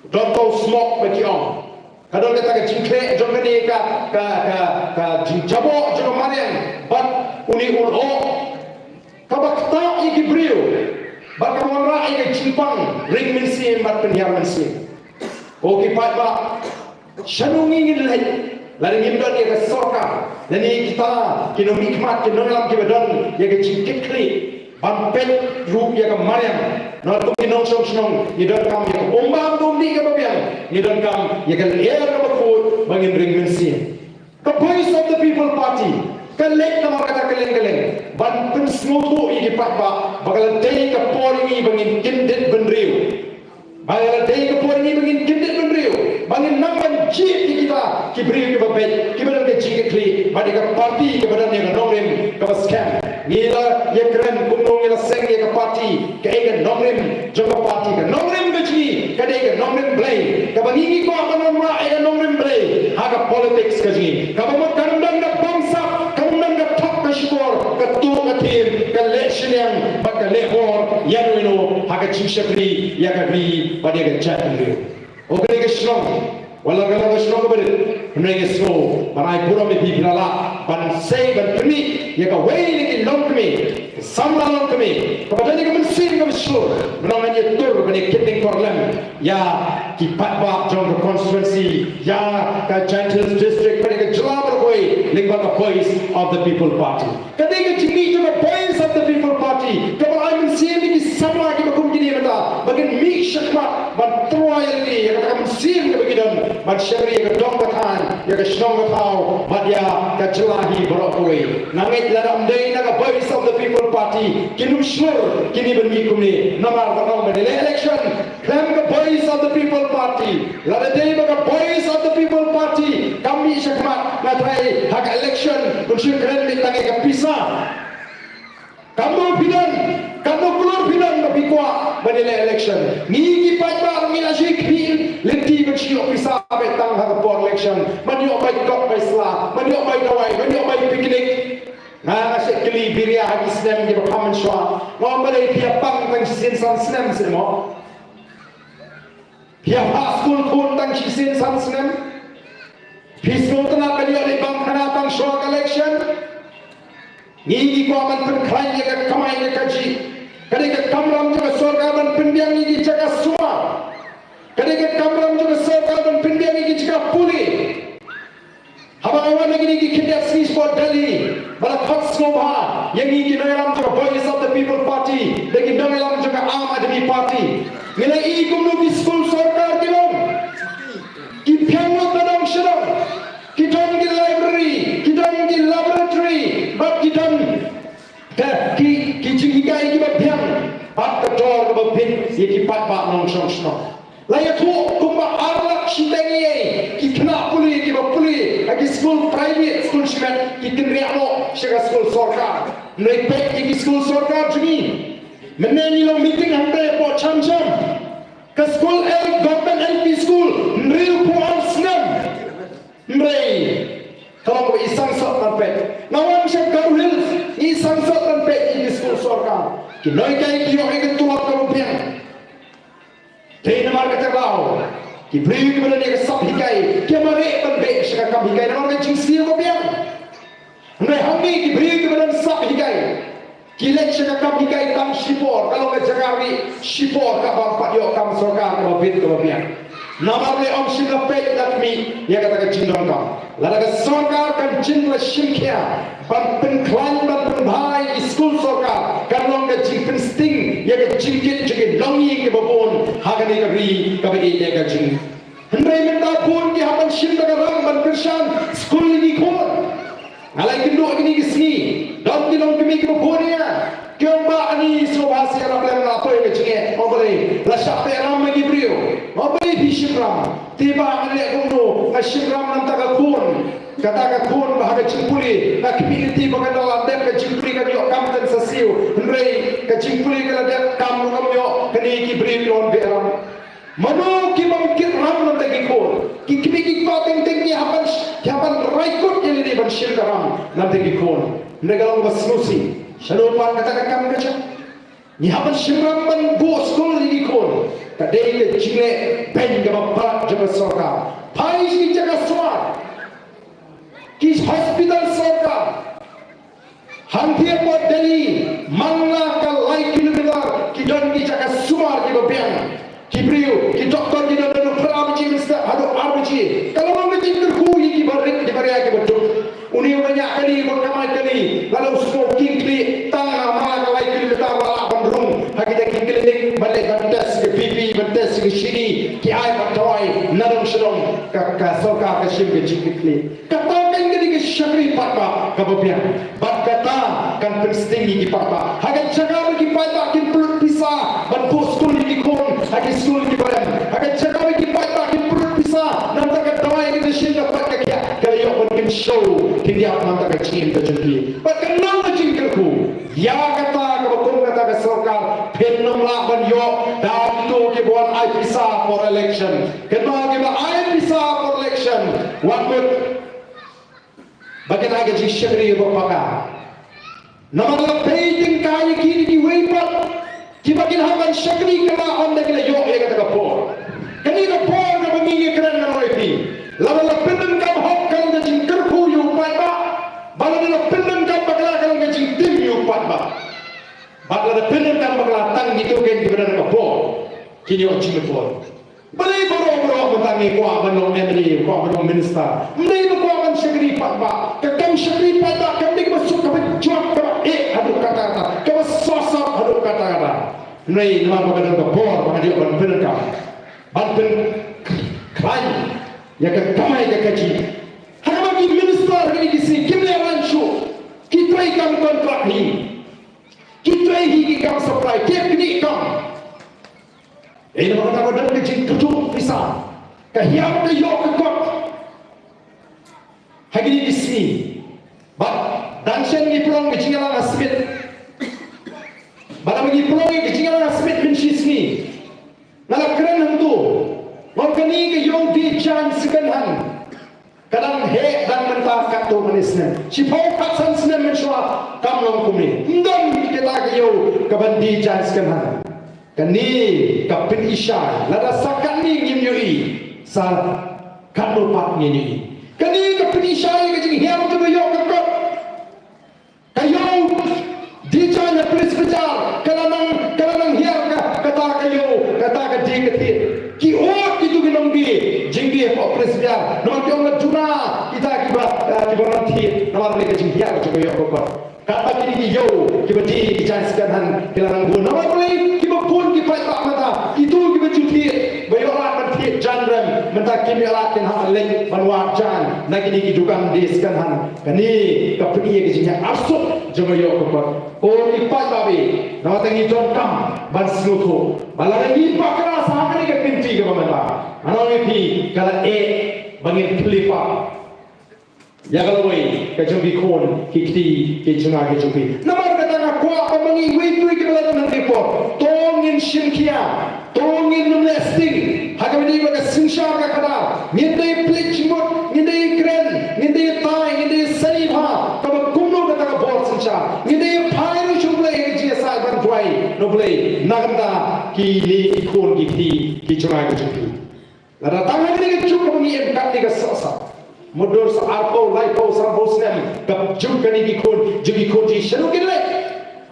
Don ka u smog ba ki ong. Ka don kata ka jingkhleh jong kane ka, ka, ka, ka jingjaboh jong ka mariang bad une u lyoh. Kaba ktah ïa ki briew bad kaba wanrah ïa ka jingpang ring mynsiem bad pynhiar mynsiem. Ko ki paidbah, shano ngi ngin leit lada ngim don ïa ka sorkar lane kita ki nongmihkhmat, ki nongïalam kiba don ïa ka jingkitkhlieh ban peit ruh ïa ka mariang. Namar kum ki nongshong shnong ngi donkam ïa ka um bam um dih kaba biang, ngi donkam ïa ka lyer kaba khuid ba ngin ring mynsiem. Ka Voice of the People Party ka leit namar kata kylleng kylleng ban pynsngewthuh ïa ki paidbah ba ka la dei ka por ïa ngi ba ngin kyndit bynriew. Ba ka la dei ka por ïa ngi ba ngin kyndit bynriew, ba ngin nang ban jied ïa kita ki briew kiba beit, kiba don ka jingkitkhlieh bad ïa ka party kaba don ïa ka nongrim kaba skhem. Ngi la ïakren kumno ngi la seng ïa ka party, kaei ka nongrim jong ka party. Ka nongrim ka jong ngi ka dei ka nongrim Blei, kaba ngi ngi kwah ban wanrah ïa ka nongrim Blei ha ka politics ka jong ngi. Kaba mut kan ym don ka bamsap, kan ym don ka thok ka shukor, ka tuh ka thiem, ka leh shiliang bad ka leh bor ïa uno uno ha ka jingshakri ïa ka ri bad ïa ka jaitbynriew. Ko kane ka shnong, wat la ka long ka shnong kaba rit, hynrei nga sngew ban ai burom ïa phi, phi la lah ban sei, ban pynmih ïa kawei na ki longkmie, samla longkmie kaba don ïa ka mynsiem kaba shlur. Mynta ngan ïatur ban ïa kit lyngkor lem ïa ki paidbah jong ka constituency, ïa ka Jaintia Hills District bad ïa ka jylla baroh kawei lyngba ka Voice of the People Party. Ka dei ka jingmih jong ka Voice of the People Party kaba la ai mynsiem ïa ki samla kiba kum kine mynta ba kin mih shakhmat ban tyrwa ïa lade ïa kata ka mynsiem kaba ki don ban shakri ïa ka dong ka thaiñ, ïa ka shnong ka thaw bad ïa ka jylla hi baroh kawei. Nga ngeit lada ym dei na ka Voice of the People Party kin ym shlur kine ban mih kumne. Namar ba ong ba ïaleh election khlem ka Voice of the People Party. Lada dei ba ka Voice of the People Party kam mih shakhmat, nga tharai ha ka election un shu kren beit tang ïa ka pisa. Katno phi don, katno klur phi don ba phi kwah ban ïaleh election? Ngi ki paidbah ngi la shu khmih lynti ban shu ïoh pisa beit tang ha ka por election, ban ïoh bai kok bai sla, ban ïoh bai dawai, ban ïoh bai picnic. Nga, nga shu kylli biria ha ki snem kiba kham mynshuwa, nga ong balei phi ïa pang tang shisien san snem seh mo? Phi ïa phah skul khun tang shisien san snem? Phi sngewtynnat ban ïoh leit bam khana tang shuwa ka election? Ngi ngi kwah ban pynkhlaiñ ïa ka kamai ka kajih. Ka dei ka kamram jong ka sorkar ban pynbiang ïa ki jaka sumar. Ka dei ka kamram jong ka sorkar ban pynbiang ïa ki jaka pule. Haba nga wan ha kine ki khyndiat sngi shapoh Delhi, ba la khot sngewbha ïa ngi ki nongïalam jong ka Voice of the People Party, da ki nongïalam jong ka Aam Aadmi Party, ngi la ïohi kumno ki skul sorkar ki long, ki phiang lut na dong sha dong, ki don ki library, ki don ki laboratory, bad ki don ka, ki, ki jinghikai kiba biang, bad ka dor kaba bit ïa ki paidbah nongshong shnong. La ïathuh kumba ar lak shiteng ïa ki khynnah pule kiba pule ha ki skul private, skul shimet, ki kynriah noh sha ka skul sorkar. Hynrei peit ïa ki skul sorkar jong ngi. Mynne ngi long meeting hangtei hapoh Cham Cham. Ka skul L, Government L P School, hynriewphew ar snem. Hynrei ka long ba i sangsot ban peit. Nga wan sha Garo Hills, i sangsot ban peit ïa ki skul sorkar. Ki nonghikai ki ïoh ïa ka tulop kaba biang. Te namar kata ka daw, ki briew kiba don ïa ka sap hikai ki mareh ban beh sha ka kam hikai namar ka jingsniew ba biang. Hynrei hangne ki briew kiba don sap hikai ki leit sha ka kam hikai tang shipor, ka long ka jaka rieh shipor, kaba ym pat ïoh kam sorkar kaba bit kaba biang. Namar lei ym shym la peit la khmih ïa kata ka jingdonkam. Lada ka sorkar kan jin la shim khia ban pynkhlaiñ ban pynbha ïa ki skul sorkar, kan long ka jingpynsting ïa ka jingkit jong ki longïing kiba bun ha kane ka ri kaba ïeit ïa ka jong ngi. Hynrei mynta bun ki hap ban shim da ka ram ban kyrshan skul ïa ki khun. Nga la ïakynduh kine ki sngi, don ki longkmie kiba bun ïa ki ong ba ani sngewbha seh, ïarap lem, nga poi ka jingeh. Ong balei? La shah peh ram ïa ki briew. Ong balei phi shim ram? Te ba nga leh kumno, nga shim ram namar ka khun. Kata ka khun ba ha ka jingpule, nga khmih lynti ba kan da la dep ka jingpule, kan ïoh kam kan sa siew. Hynrei ka jingpule ka la dep, kam ruh kam ïoh, kane ki briew ki long beh ram. Mano ki bym kit ram namar ki khun? Ki kmie ki kpa teng teng ki hap ban, ki hap ban rai kut ïa lade ban shim ka ram namar ki khun. Hynrei ka long kaba sngewsih. Shano pat kata ka kam ka jia? Ngi hap ban shim ram ban buh skul ïa ki khun. Ka dei ka jingleh beiñ kaba palat jong ka sorkar. Phai sha ki jaka sumar, ki hospital sorkar. Hangtei hapoh Delhi, man la ka lai kilometer, ki don ki jaka sumar kiba biang. Ki briew, ki doktor ki don naduh phra baje mynstep haduh ar baje. Ka la long ka jingkyrkhu ïa ki barit, ki baria kiba duk. Une u ba ñiah kali, ba kamai kali, la long smoking kali, tang ha man la ka lai kilometer ba lah ban rung ha kita ki clinic, ban leit ban test ka B P, ban test ka shini, ki ai ban dawai na dong sha dong, ka, ka sorkar ka shim ka jingkitkhlieh. Kata kan ka dei ka shakri paidbah kaba biang. Bad kata kan pynsting ïa ki paidbah. Ha ka jaka ba ki paidbah kin pynlut pisa ban buh skul ïa ki khun ha ki skul kiba rem, ha ka jaka ba ki paidbah kin pynlut pisa namar ka dawai ka dashin ka pat ka khiah, ka la ïoh ban kynshew khyndiat namar ka jingim ka jong ki. Bad kan long ka jingkyrkhu. Ïa kata kaba kum kata ka sorkar phin ym lah ban ïoh da kito kiba wan ai pisa for election. Kynmaw, kiba ai pisa for election, wat mut ba kin ai ka jingshakri kaba paka. Namar la pei tyngkai ïa ki da kiwei pat kiba kin hap ban shakri, ka la ong da ki la ïoh ïa kata ka bor. Kane ka bor kaba ngi ïakren, nga ong ïa phi, lada la pyndonkam hok, ka long ka jingkyrkhu ïa u paidbah. Bad lada la pyndonkam bakla, ka long ka jingtim ïa u paidbah. Bad lada pyndonkam bakla tang kito keiñ kiba don ka bor, kin ïoh jingmyntoi. Balei baroh baroh mynta ngi kwah ban long M L A, kwah ban long minister? Ym dei ba kwah ban shakri paidbah. Ka kam shakri paidbah kam dei kaba suk, kaba jot, kaba eh haduh katta katta, kaba sosop haduh katta katta. Hynrei namar ba ka don ka bor, ba ka dei ban pyndonkam, ban pynkhlaiñ ïa ka kamai ka kajih. Ha kaba ki minister kine ki sngi kim leh lan shuh, ki trei kam kontrak hi, ki trei hi ki kam supply, ki knieh kam. Ïa namar kata ka don ka jingkyrduh pisa, ka hiar ka ïoh ka kot ha kine ki sngi. Bad dang shen ngi pynlong ka jingïalang ha Smit. Bad haba ngi pynlong ka jingïalang ha Smit mynshi sngi, nga la kren hangto, nga ong kane ka ïew die jaiñ second hand. Ka dang heh dang mynta katto katne snem. Shiphew khatsan snem mynshuwa kam long kumne. Ym don kita ki ïew kaban die jaiñ second hand. Kane ka pyni shai, lada sa katne ngim ïohi, sa katno pat ngin ïohi. Kane ka pyni shai ka jinghiar jong ka ïew ka kot. Ka ïew die jaiñ ha Police Bazar, ka la nang, ka la nang hiar ka, kata ka ïew, kata ka die ka thied. Ki ud kito ki nongdie jingdie hapoh Police Bazar, namar ki ong la juna kita kiba, eh, kiba wan thied, namar kane ka jinghiar jong ka ïew ka kot. Katba kine ki ïew kiba die ki jaiñ second hand ki la nang bun. Namar balei? Kiba bun ki paidbah mynta, kito kiba ju thied, ba ïoh lad ban thied jaiñ rem, mynta kim ïoh lad, kin hap ban leit ban wad jaiñ na kine ki dukan die second hand. Kane ka pyni ïa ka jingïa arsut jong ka ïew ka kot. Ko ki paidbah, namar ba ngi donkam ban sngewthuh ba lada ngi bakla sa ha kane ka kynti kaba mynta, nga ong ïa phi, ka la eh ba ngin khlipah ïa ka lawei ka jong ki khun ki kti ki jong nga ki jong phi. Namar kata nga kwah ba ma ngi, iwei pa iwei kiba la don hangne por, to ngin shim khia. To ngin ym leh sting ha kaba ïadei bad ka synshar ka khadar. Ngin dei pynleit jingmut, ngin dei kren, ngin dei tai, ngin dei sani bha kaba kumno kata ka bor synshar. Ngin dei phai ruh sha U Blei ha ka jingïasaid ban duwai na U Blei na ka bynta kine ki khun ki kti ki jong nga ki jong phi. Lada tang ha kane ka juk kaba ngi im katne ka sah sah, mutdur sa arphew, laiphew, sanphew snem, ka juk kane ki khun, juk ki khun jong ngi shano kin leit?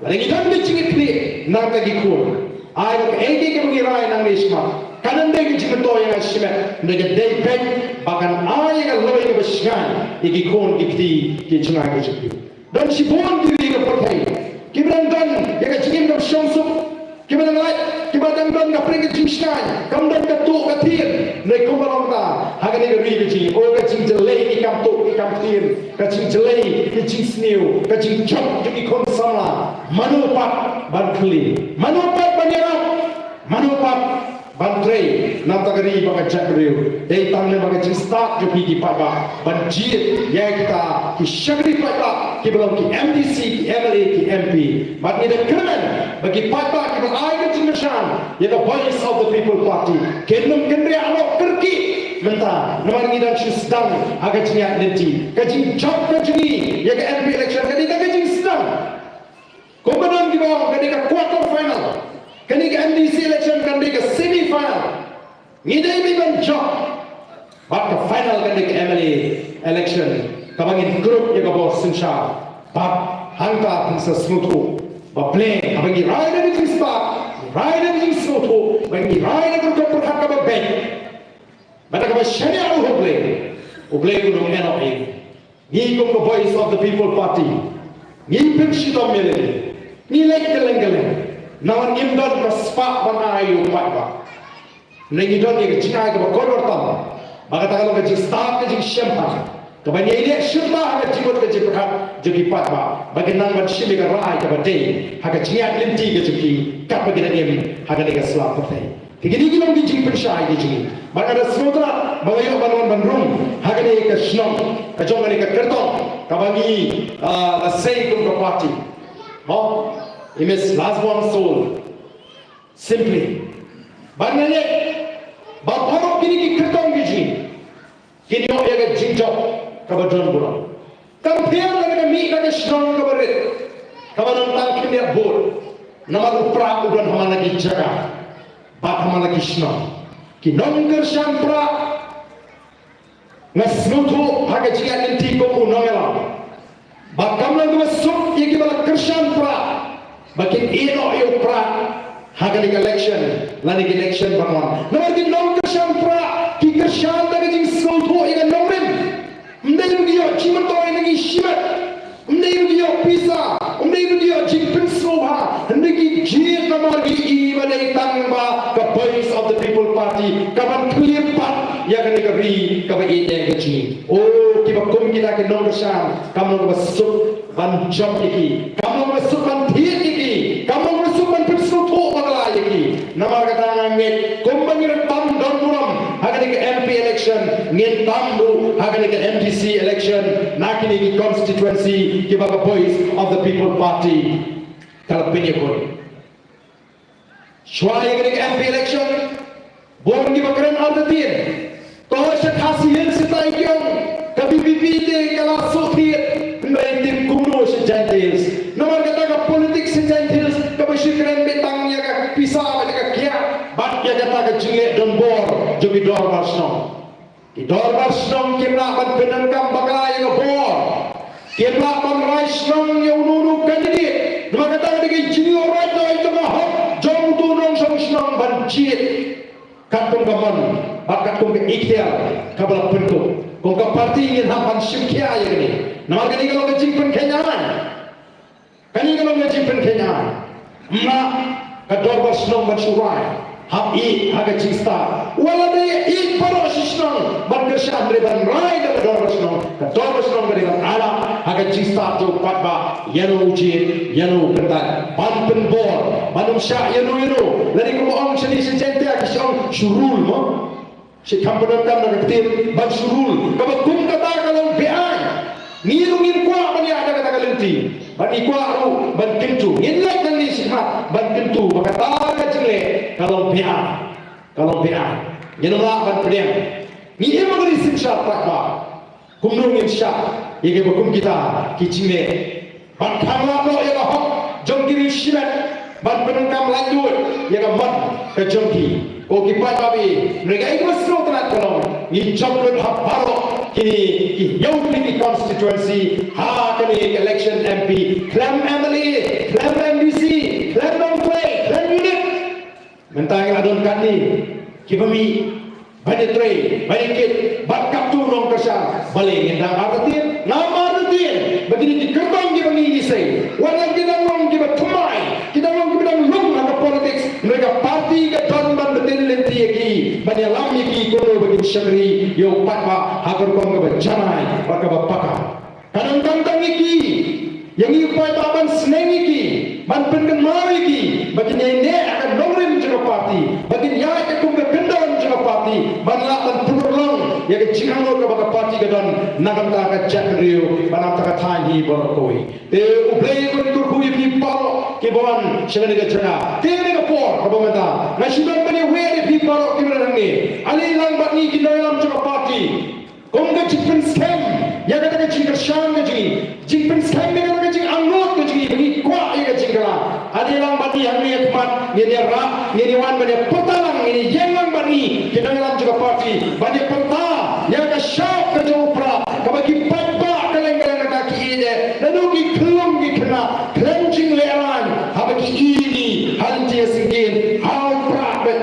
Lada ngi don ka jingkitkhlieh na ka bynta ki khun, ai ba kaei kaei kaba ngi rai nangne shakhmat kan ym dei ka jingmyntoi ïa nga shimet, hynrei ka dei beit ba kan ai ïa ka lawei kaba shngaiñ ïa ki khun ki kti ki jong nga ki jong phi. Don shibun kiwei ki pyrthei kiba dang don ïa ka jingim kaba shong suk, kiba dang lait, kiba dang don ka pyrshah ka jingshngaiñ, kam don ka tuh ka thien. Hynrei kumba long mynta ha kane ka ri ka jong ngi, oh, ka jingjyllei ki kam tuh ki kam thien, ka jingjyllei ki jingsniew, ka jingjot jong ki khun samla. Mano pat ban kylli? Mano pat ban ïarap? Mano pat ban trei? Namar ka ri bad ka jaitbynriew. Dei tang lem bad ka jingstad jong phi ki paidbah ban jied ïa kita ki shakri paidbah kiba long ki M D C, ki M L A, ki M P. Bad ngi da kyrmen ba ki paidbah kiba ai ka jingkyrshan ïa ka Voice of the People Party kin ym kynriah noh kyrkieh mynta, namar ngi dang shu sdang ha ka jingïaid lynti. Ka jingjop ka jong ngi ïa ka M P election ka dei tang ka jingsdang. Kumba don kiba ong ka dei ka quarter final, kane ka M D C election kan dei ka semi final. Ngi dei ban jop bad ka final kan dei ka M L A election, kaba ngin krup ïa ka bor synshar. Bad hangta phin sa sngewthuh ba Blei, haba ngi rai da ka jingstad, ngi rai da ka jingsngewthuh, ba ngi rai da ka rukom pyrkhat kaba beit, bad da kaba shaniah ruh ha U Blei, U Blei un ym ïehnoh ïa ngi. Ngi kum ka Voice of the People Party, ngi pynshitom ïa lade, ngi leit kylleng kylleng, namar ngim don ka spah ban ai ïa u paidbah. Hynrei ngi don ïa ka jingai kaba kordor tam, ba kata ka long ka jingstad, ka jingshemphang, kaba ngi ïaleh shirta ha ka jingmut ka jingpyrkhat jong ki paidbah, ba kin nang ban shim ïa ka rai kaba dei ha ka jingïaid lynti ka jong ki, katba ki dang im ha kane ka sla pyrthei. Te kine ki long ki jingpynshai ki jong ngi. Bad nga da sngewtynnat ba nga ïoh ban wan ban rung ha kane ka shnong ka jong kane ka kyrtong kaba ngi, ah, la sei kum ka party. Mo, i Miss Lasbon Soul. Simply. Bad nga ngeit ba baroh kine ki kyrtong ki jong ngi kin ïoh ïa ka jingjop kaba don burom. Kam pher lada ka mih na ka shnong kaba rit, kaba don tang khyndiat vote, namar u prah u don ha man la ki jaka bad ha man la ki shnong. Ki nongkyrshan prah, nga sngewthuh ha ka jingïaid lynti kum u nongïalam, ba kam long kaba suk ïa kiba la kyrshan prah ba kin ïehnoh ïa u prah ha kane ka election lane ki election ban wan. Namar ki nongkyrshan prah ki kyrshan da ka jingsngewthuh ïa ka nongrim. Ym dei ba ki ïoh jingmyntoi na ki shimet, ym dei ba ki ïoh pisa, ym dei ba ki ïoh jingpynsngewbha, hynrei ki jied namar ki i ba dei tang ba ka Voice of the People Party ka ban khlem pat ïa kane ka ri kaba ïeit ïa ka jong ngi. O, kiba kum kita ki nongkyrshan kam long kaba suk ban jop ïa ki, kam long kaba suk ban thied ïa ki, kam long kaba suk ban pynsngewthuh bakla ïa ki. Namar kata nga ngeit kumba ngi la tam don burom ha kane ka M P election, ngin tam ruh ha kane ka M D C election na kine ki constituency kiba ka Voice of the People Party ka la pynïakhun. Shuwa ïa kane ka M P election, bun kiba kren artatien. To sha Khasi Hills shatai ki ong ka V P P te ka la shu thied, hynrei ym kumno sha Jaintia Hills. Namar kata ka politics sha Jaintia Hills kaba shu kren beit tang ïa ka pisa bad ïa ka khiah bad ïa kata ka jingleh donbor jong ki dorbar shnong. Ki dorbar shnong kim lah ban pyndonkam bakla ïa ka bor. Kim lah ban rai shnong ïa uno uno u candidate. Namar kata ka dei ka jingïoh rai jong ka hok jong uto u nongshong shnong ban jied katkum ka mon bad katkum ka iktiar kaba la pynkup. Kum ka party ngin hap ban shim khia ïa kane. Namar kane ka long ka jingpynkheiñ aiñ. Kane ka long ka jingpynkheiñ aiñ. Ym lah ka dorbar shnong ban shu rai hap ïeit ha ka jingstad. Wat la dei ïeit baroh shi shnong ban kyrshan, hynrei ban rai da ka dorbar shnong, ka dorbar shnong ka dei ban ailad ha ka jingstad jong u paidbah, ïano u jied, ïano u kyntait, ban pynbor, ban ym shah ïano ïano. Lane kumba ong shane sha Jaintia ki ong shu rule mo. Shi kham pyndonkam na ka ktien ban shu rule. Kaba kum kata ka long beaiñ. Ngi ruh ngim kwah ban ïaid da kata ka lynti. Bad ngi kwah ruh ban kyntu. Ngin leit nangne shakhmat ban kyntu ba kata ka jingleh ka long beaiñ. Ka long beaiñ. Ngin ym lah ban pdiang. Ngi im ha ka ri synshar paidbah. Kumno ngin shah ïa kiba kum kita ki jingleh? Ban khang lad noh ïa ka hok jong ki riewshimet ban pyndonkam laitluid ïa ka mon ka jong ki. Ko ki paidbah, hynrei kaei kaba sngewtynnat ka long, ngi jop lut ha baroh kine ki hynñiew tylli ki constituency ha kane ka election M P, khlem M L A, khlem M D C, khlem nongtrei, khlem unit. Mynta ngi la don katne kiba mih ban ïatrei, ban ïakit bad katto nongkyrshan. Balei ngin dang artatien? Ngam artatien ba kine ki kyrtong kiba ngi ïasei, wat la ki dang long kiba thymmai, ki dang long kiba dang lung ha ka politics, hynrei ka party ka don ban btin lynti ïa ki, ban ïalam ïa ki kumno ba kin shakri ïa u paidbah ha ka rukom kaba janai bad kaba paka. Ka donkam tang ïa ki, ïa ngi u paidbah ban sneng ïa ki, ban pynkynmaw ïa ki ba kin ïaineh ha ka nongrim jong ka party, ba kin ïaid kum ka kyndon jong ka party ka don na ka bynta ka jaitbynriew bad na ka bynta ka thaiñ hi baroh kawei. Te U Blei un kyrkhu ïa phi baroh kiba wan sha kane ka jaka. Te kane ka por kaba mynta nga shu don ban ïa wad ïa phi baroh kiba don hangne. Ale lang bad ngi ki nongïalam jong ka party. Kum ka jingpynskhem ïa kata ka jingkyrshan ka jong ngi, jingpynskhem ïa kata ka jingangnud ka jong ngi ba ngi kwah ïa ka jingkylla. Ale lang bad ngi hangne ha khmat, ngin ïa rah, ngin ïa wan ban ïa pyrta lang, ngin ïa ïeng lang bad ngi ki nongïalam jong ka party ban ïa pyrta ïa ka shap ka jong u Prah kaba ki paidbah kylleng kylleng na ka ki ïeit, naduh ki khyllung ki khynnah, khlem jinglehrain haba ki ïohi ha lynti ka syngkien ha u Prah bad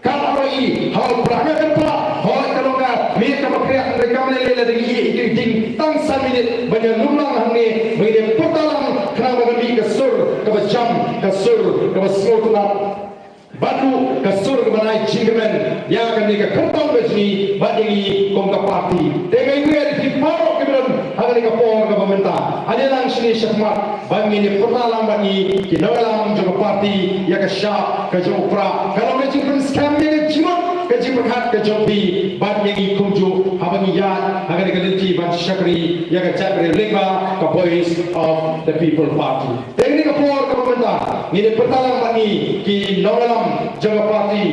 Ka la ïohi ha u Prah, nga kyrpad, hooid ka long ka miet kaba khriat, hynrei kam lei lei lada ngi ïohi ïa ki jingtang san minit ban ïa lum lang hangne, ban ïa pyrta lang khnang ba ngan mih ka sur kaba jam, ka sur kaba sngewtynnat, bad ruh ka sur kaba ai jingkmen ïa kane ka kyrtong ka jong ngi bad ïa ngi kum ka party. Te nga ïawer ïa phi baroh kiba don ha kane ka por kaba mynta. Ale lang shane shakhmat. Ba ngin ïa pyrta lang bad ngi ki nongïalam jong ka party ïa ka shap ka jong u Prah. Ka long ka jingpynskhem ïa ka jingmut ka jingpyrkhat ka jong phi bad ïa ngi kumjuh haba ngi ïaid ha kane ka lynti ban shakri ïa ka jaitbynriew lyngba ka Voice of the People Party. Te kane ka por kaba mynta ngin ïa pyrta lang bad ngi ki nongïalam jong ka party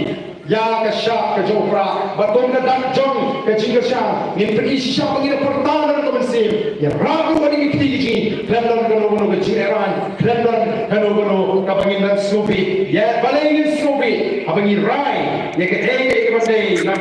ïa ka shap ka jong u Prah, bad kum ka dak jong ka jingkyrshan, ngin pyni shisha ba ngin pyrta na ka mynsiem, ïa rah ruh ha ki kti ki jong ngi, khlem don kano kano ka jinglehrain, khlem don kano kano kaba ngin nang sngewbha, ïa balei ngin sngewbha, haba ngi rai ïa kaei kaei kaba dei na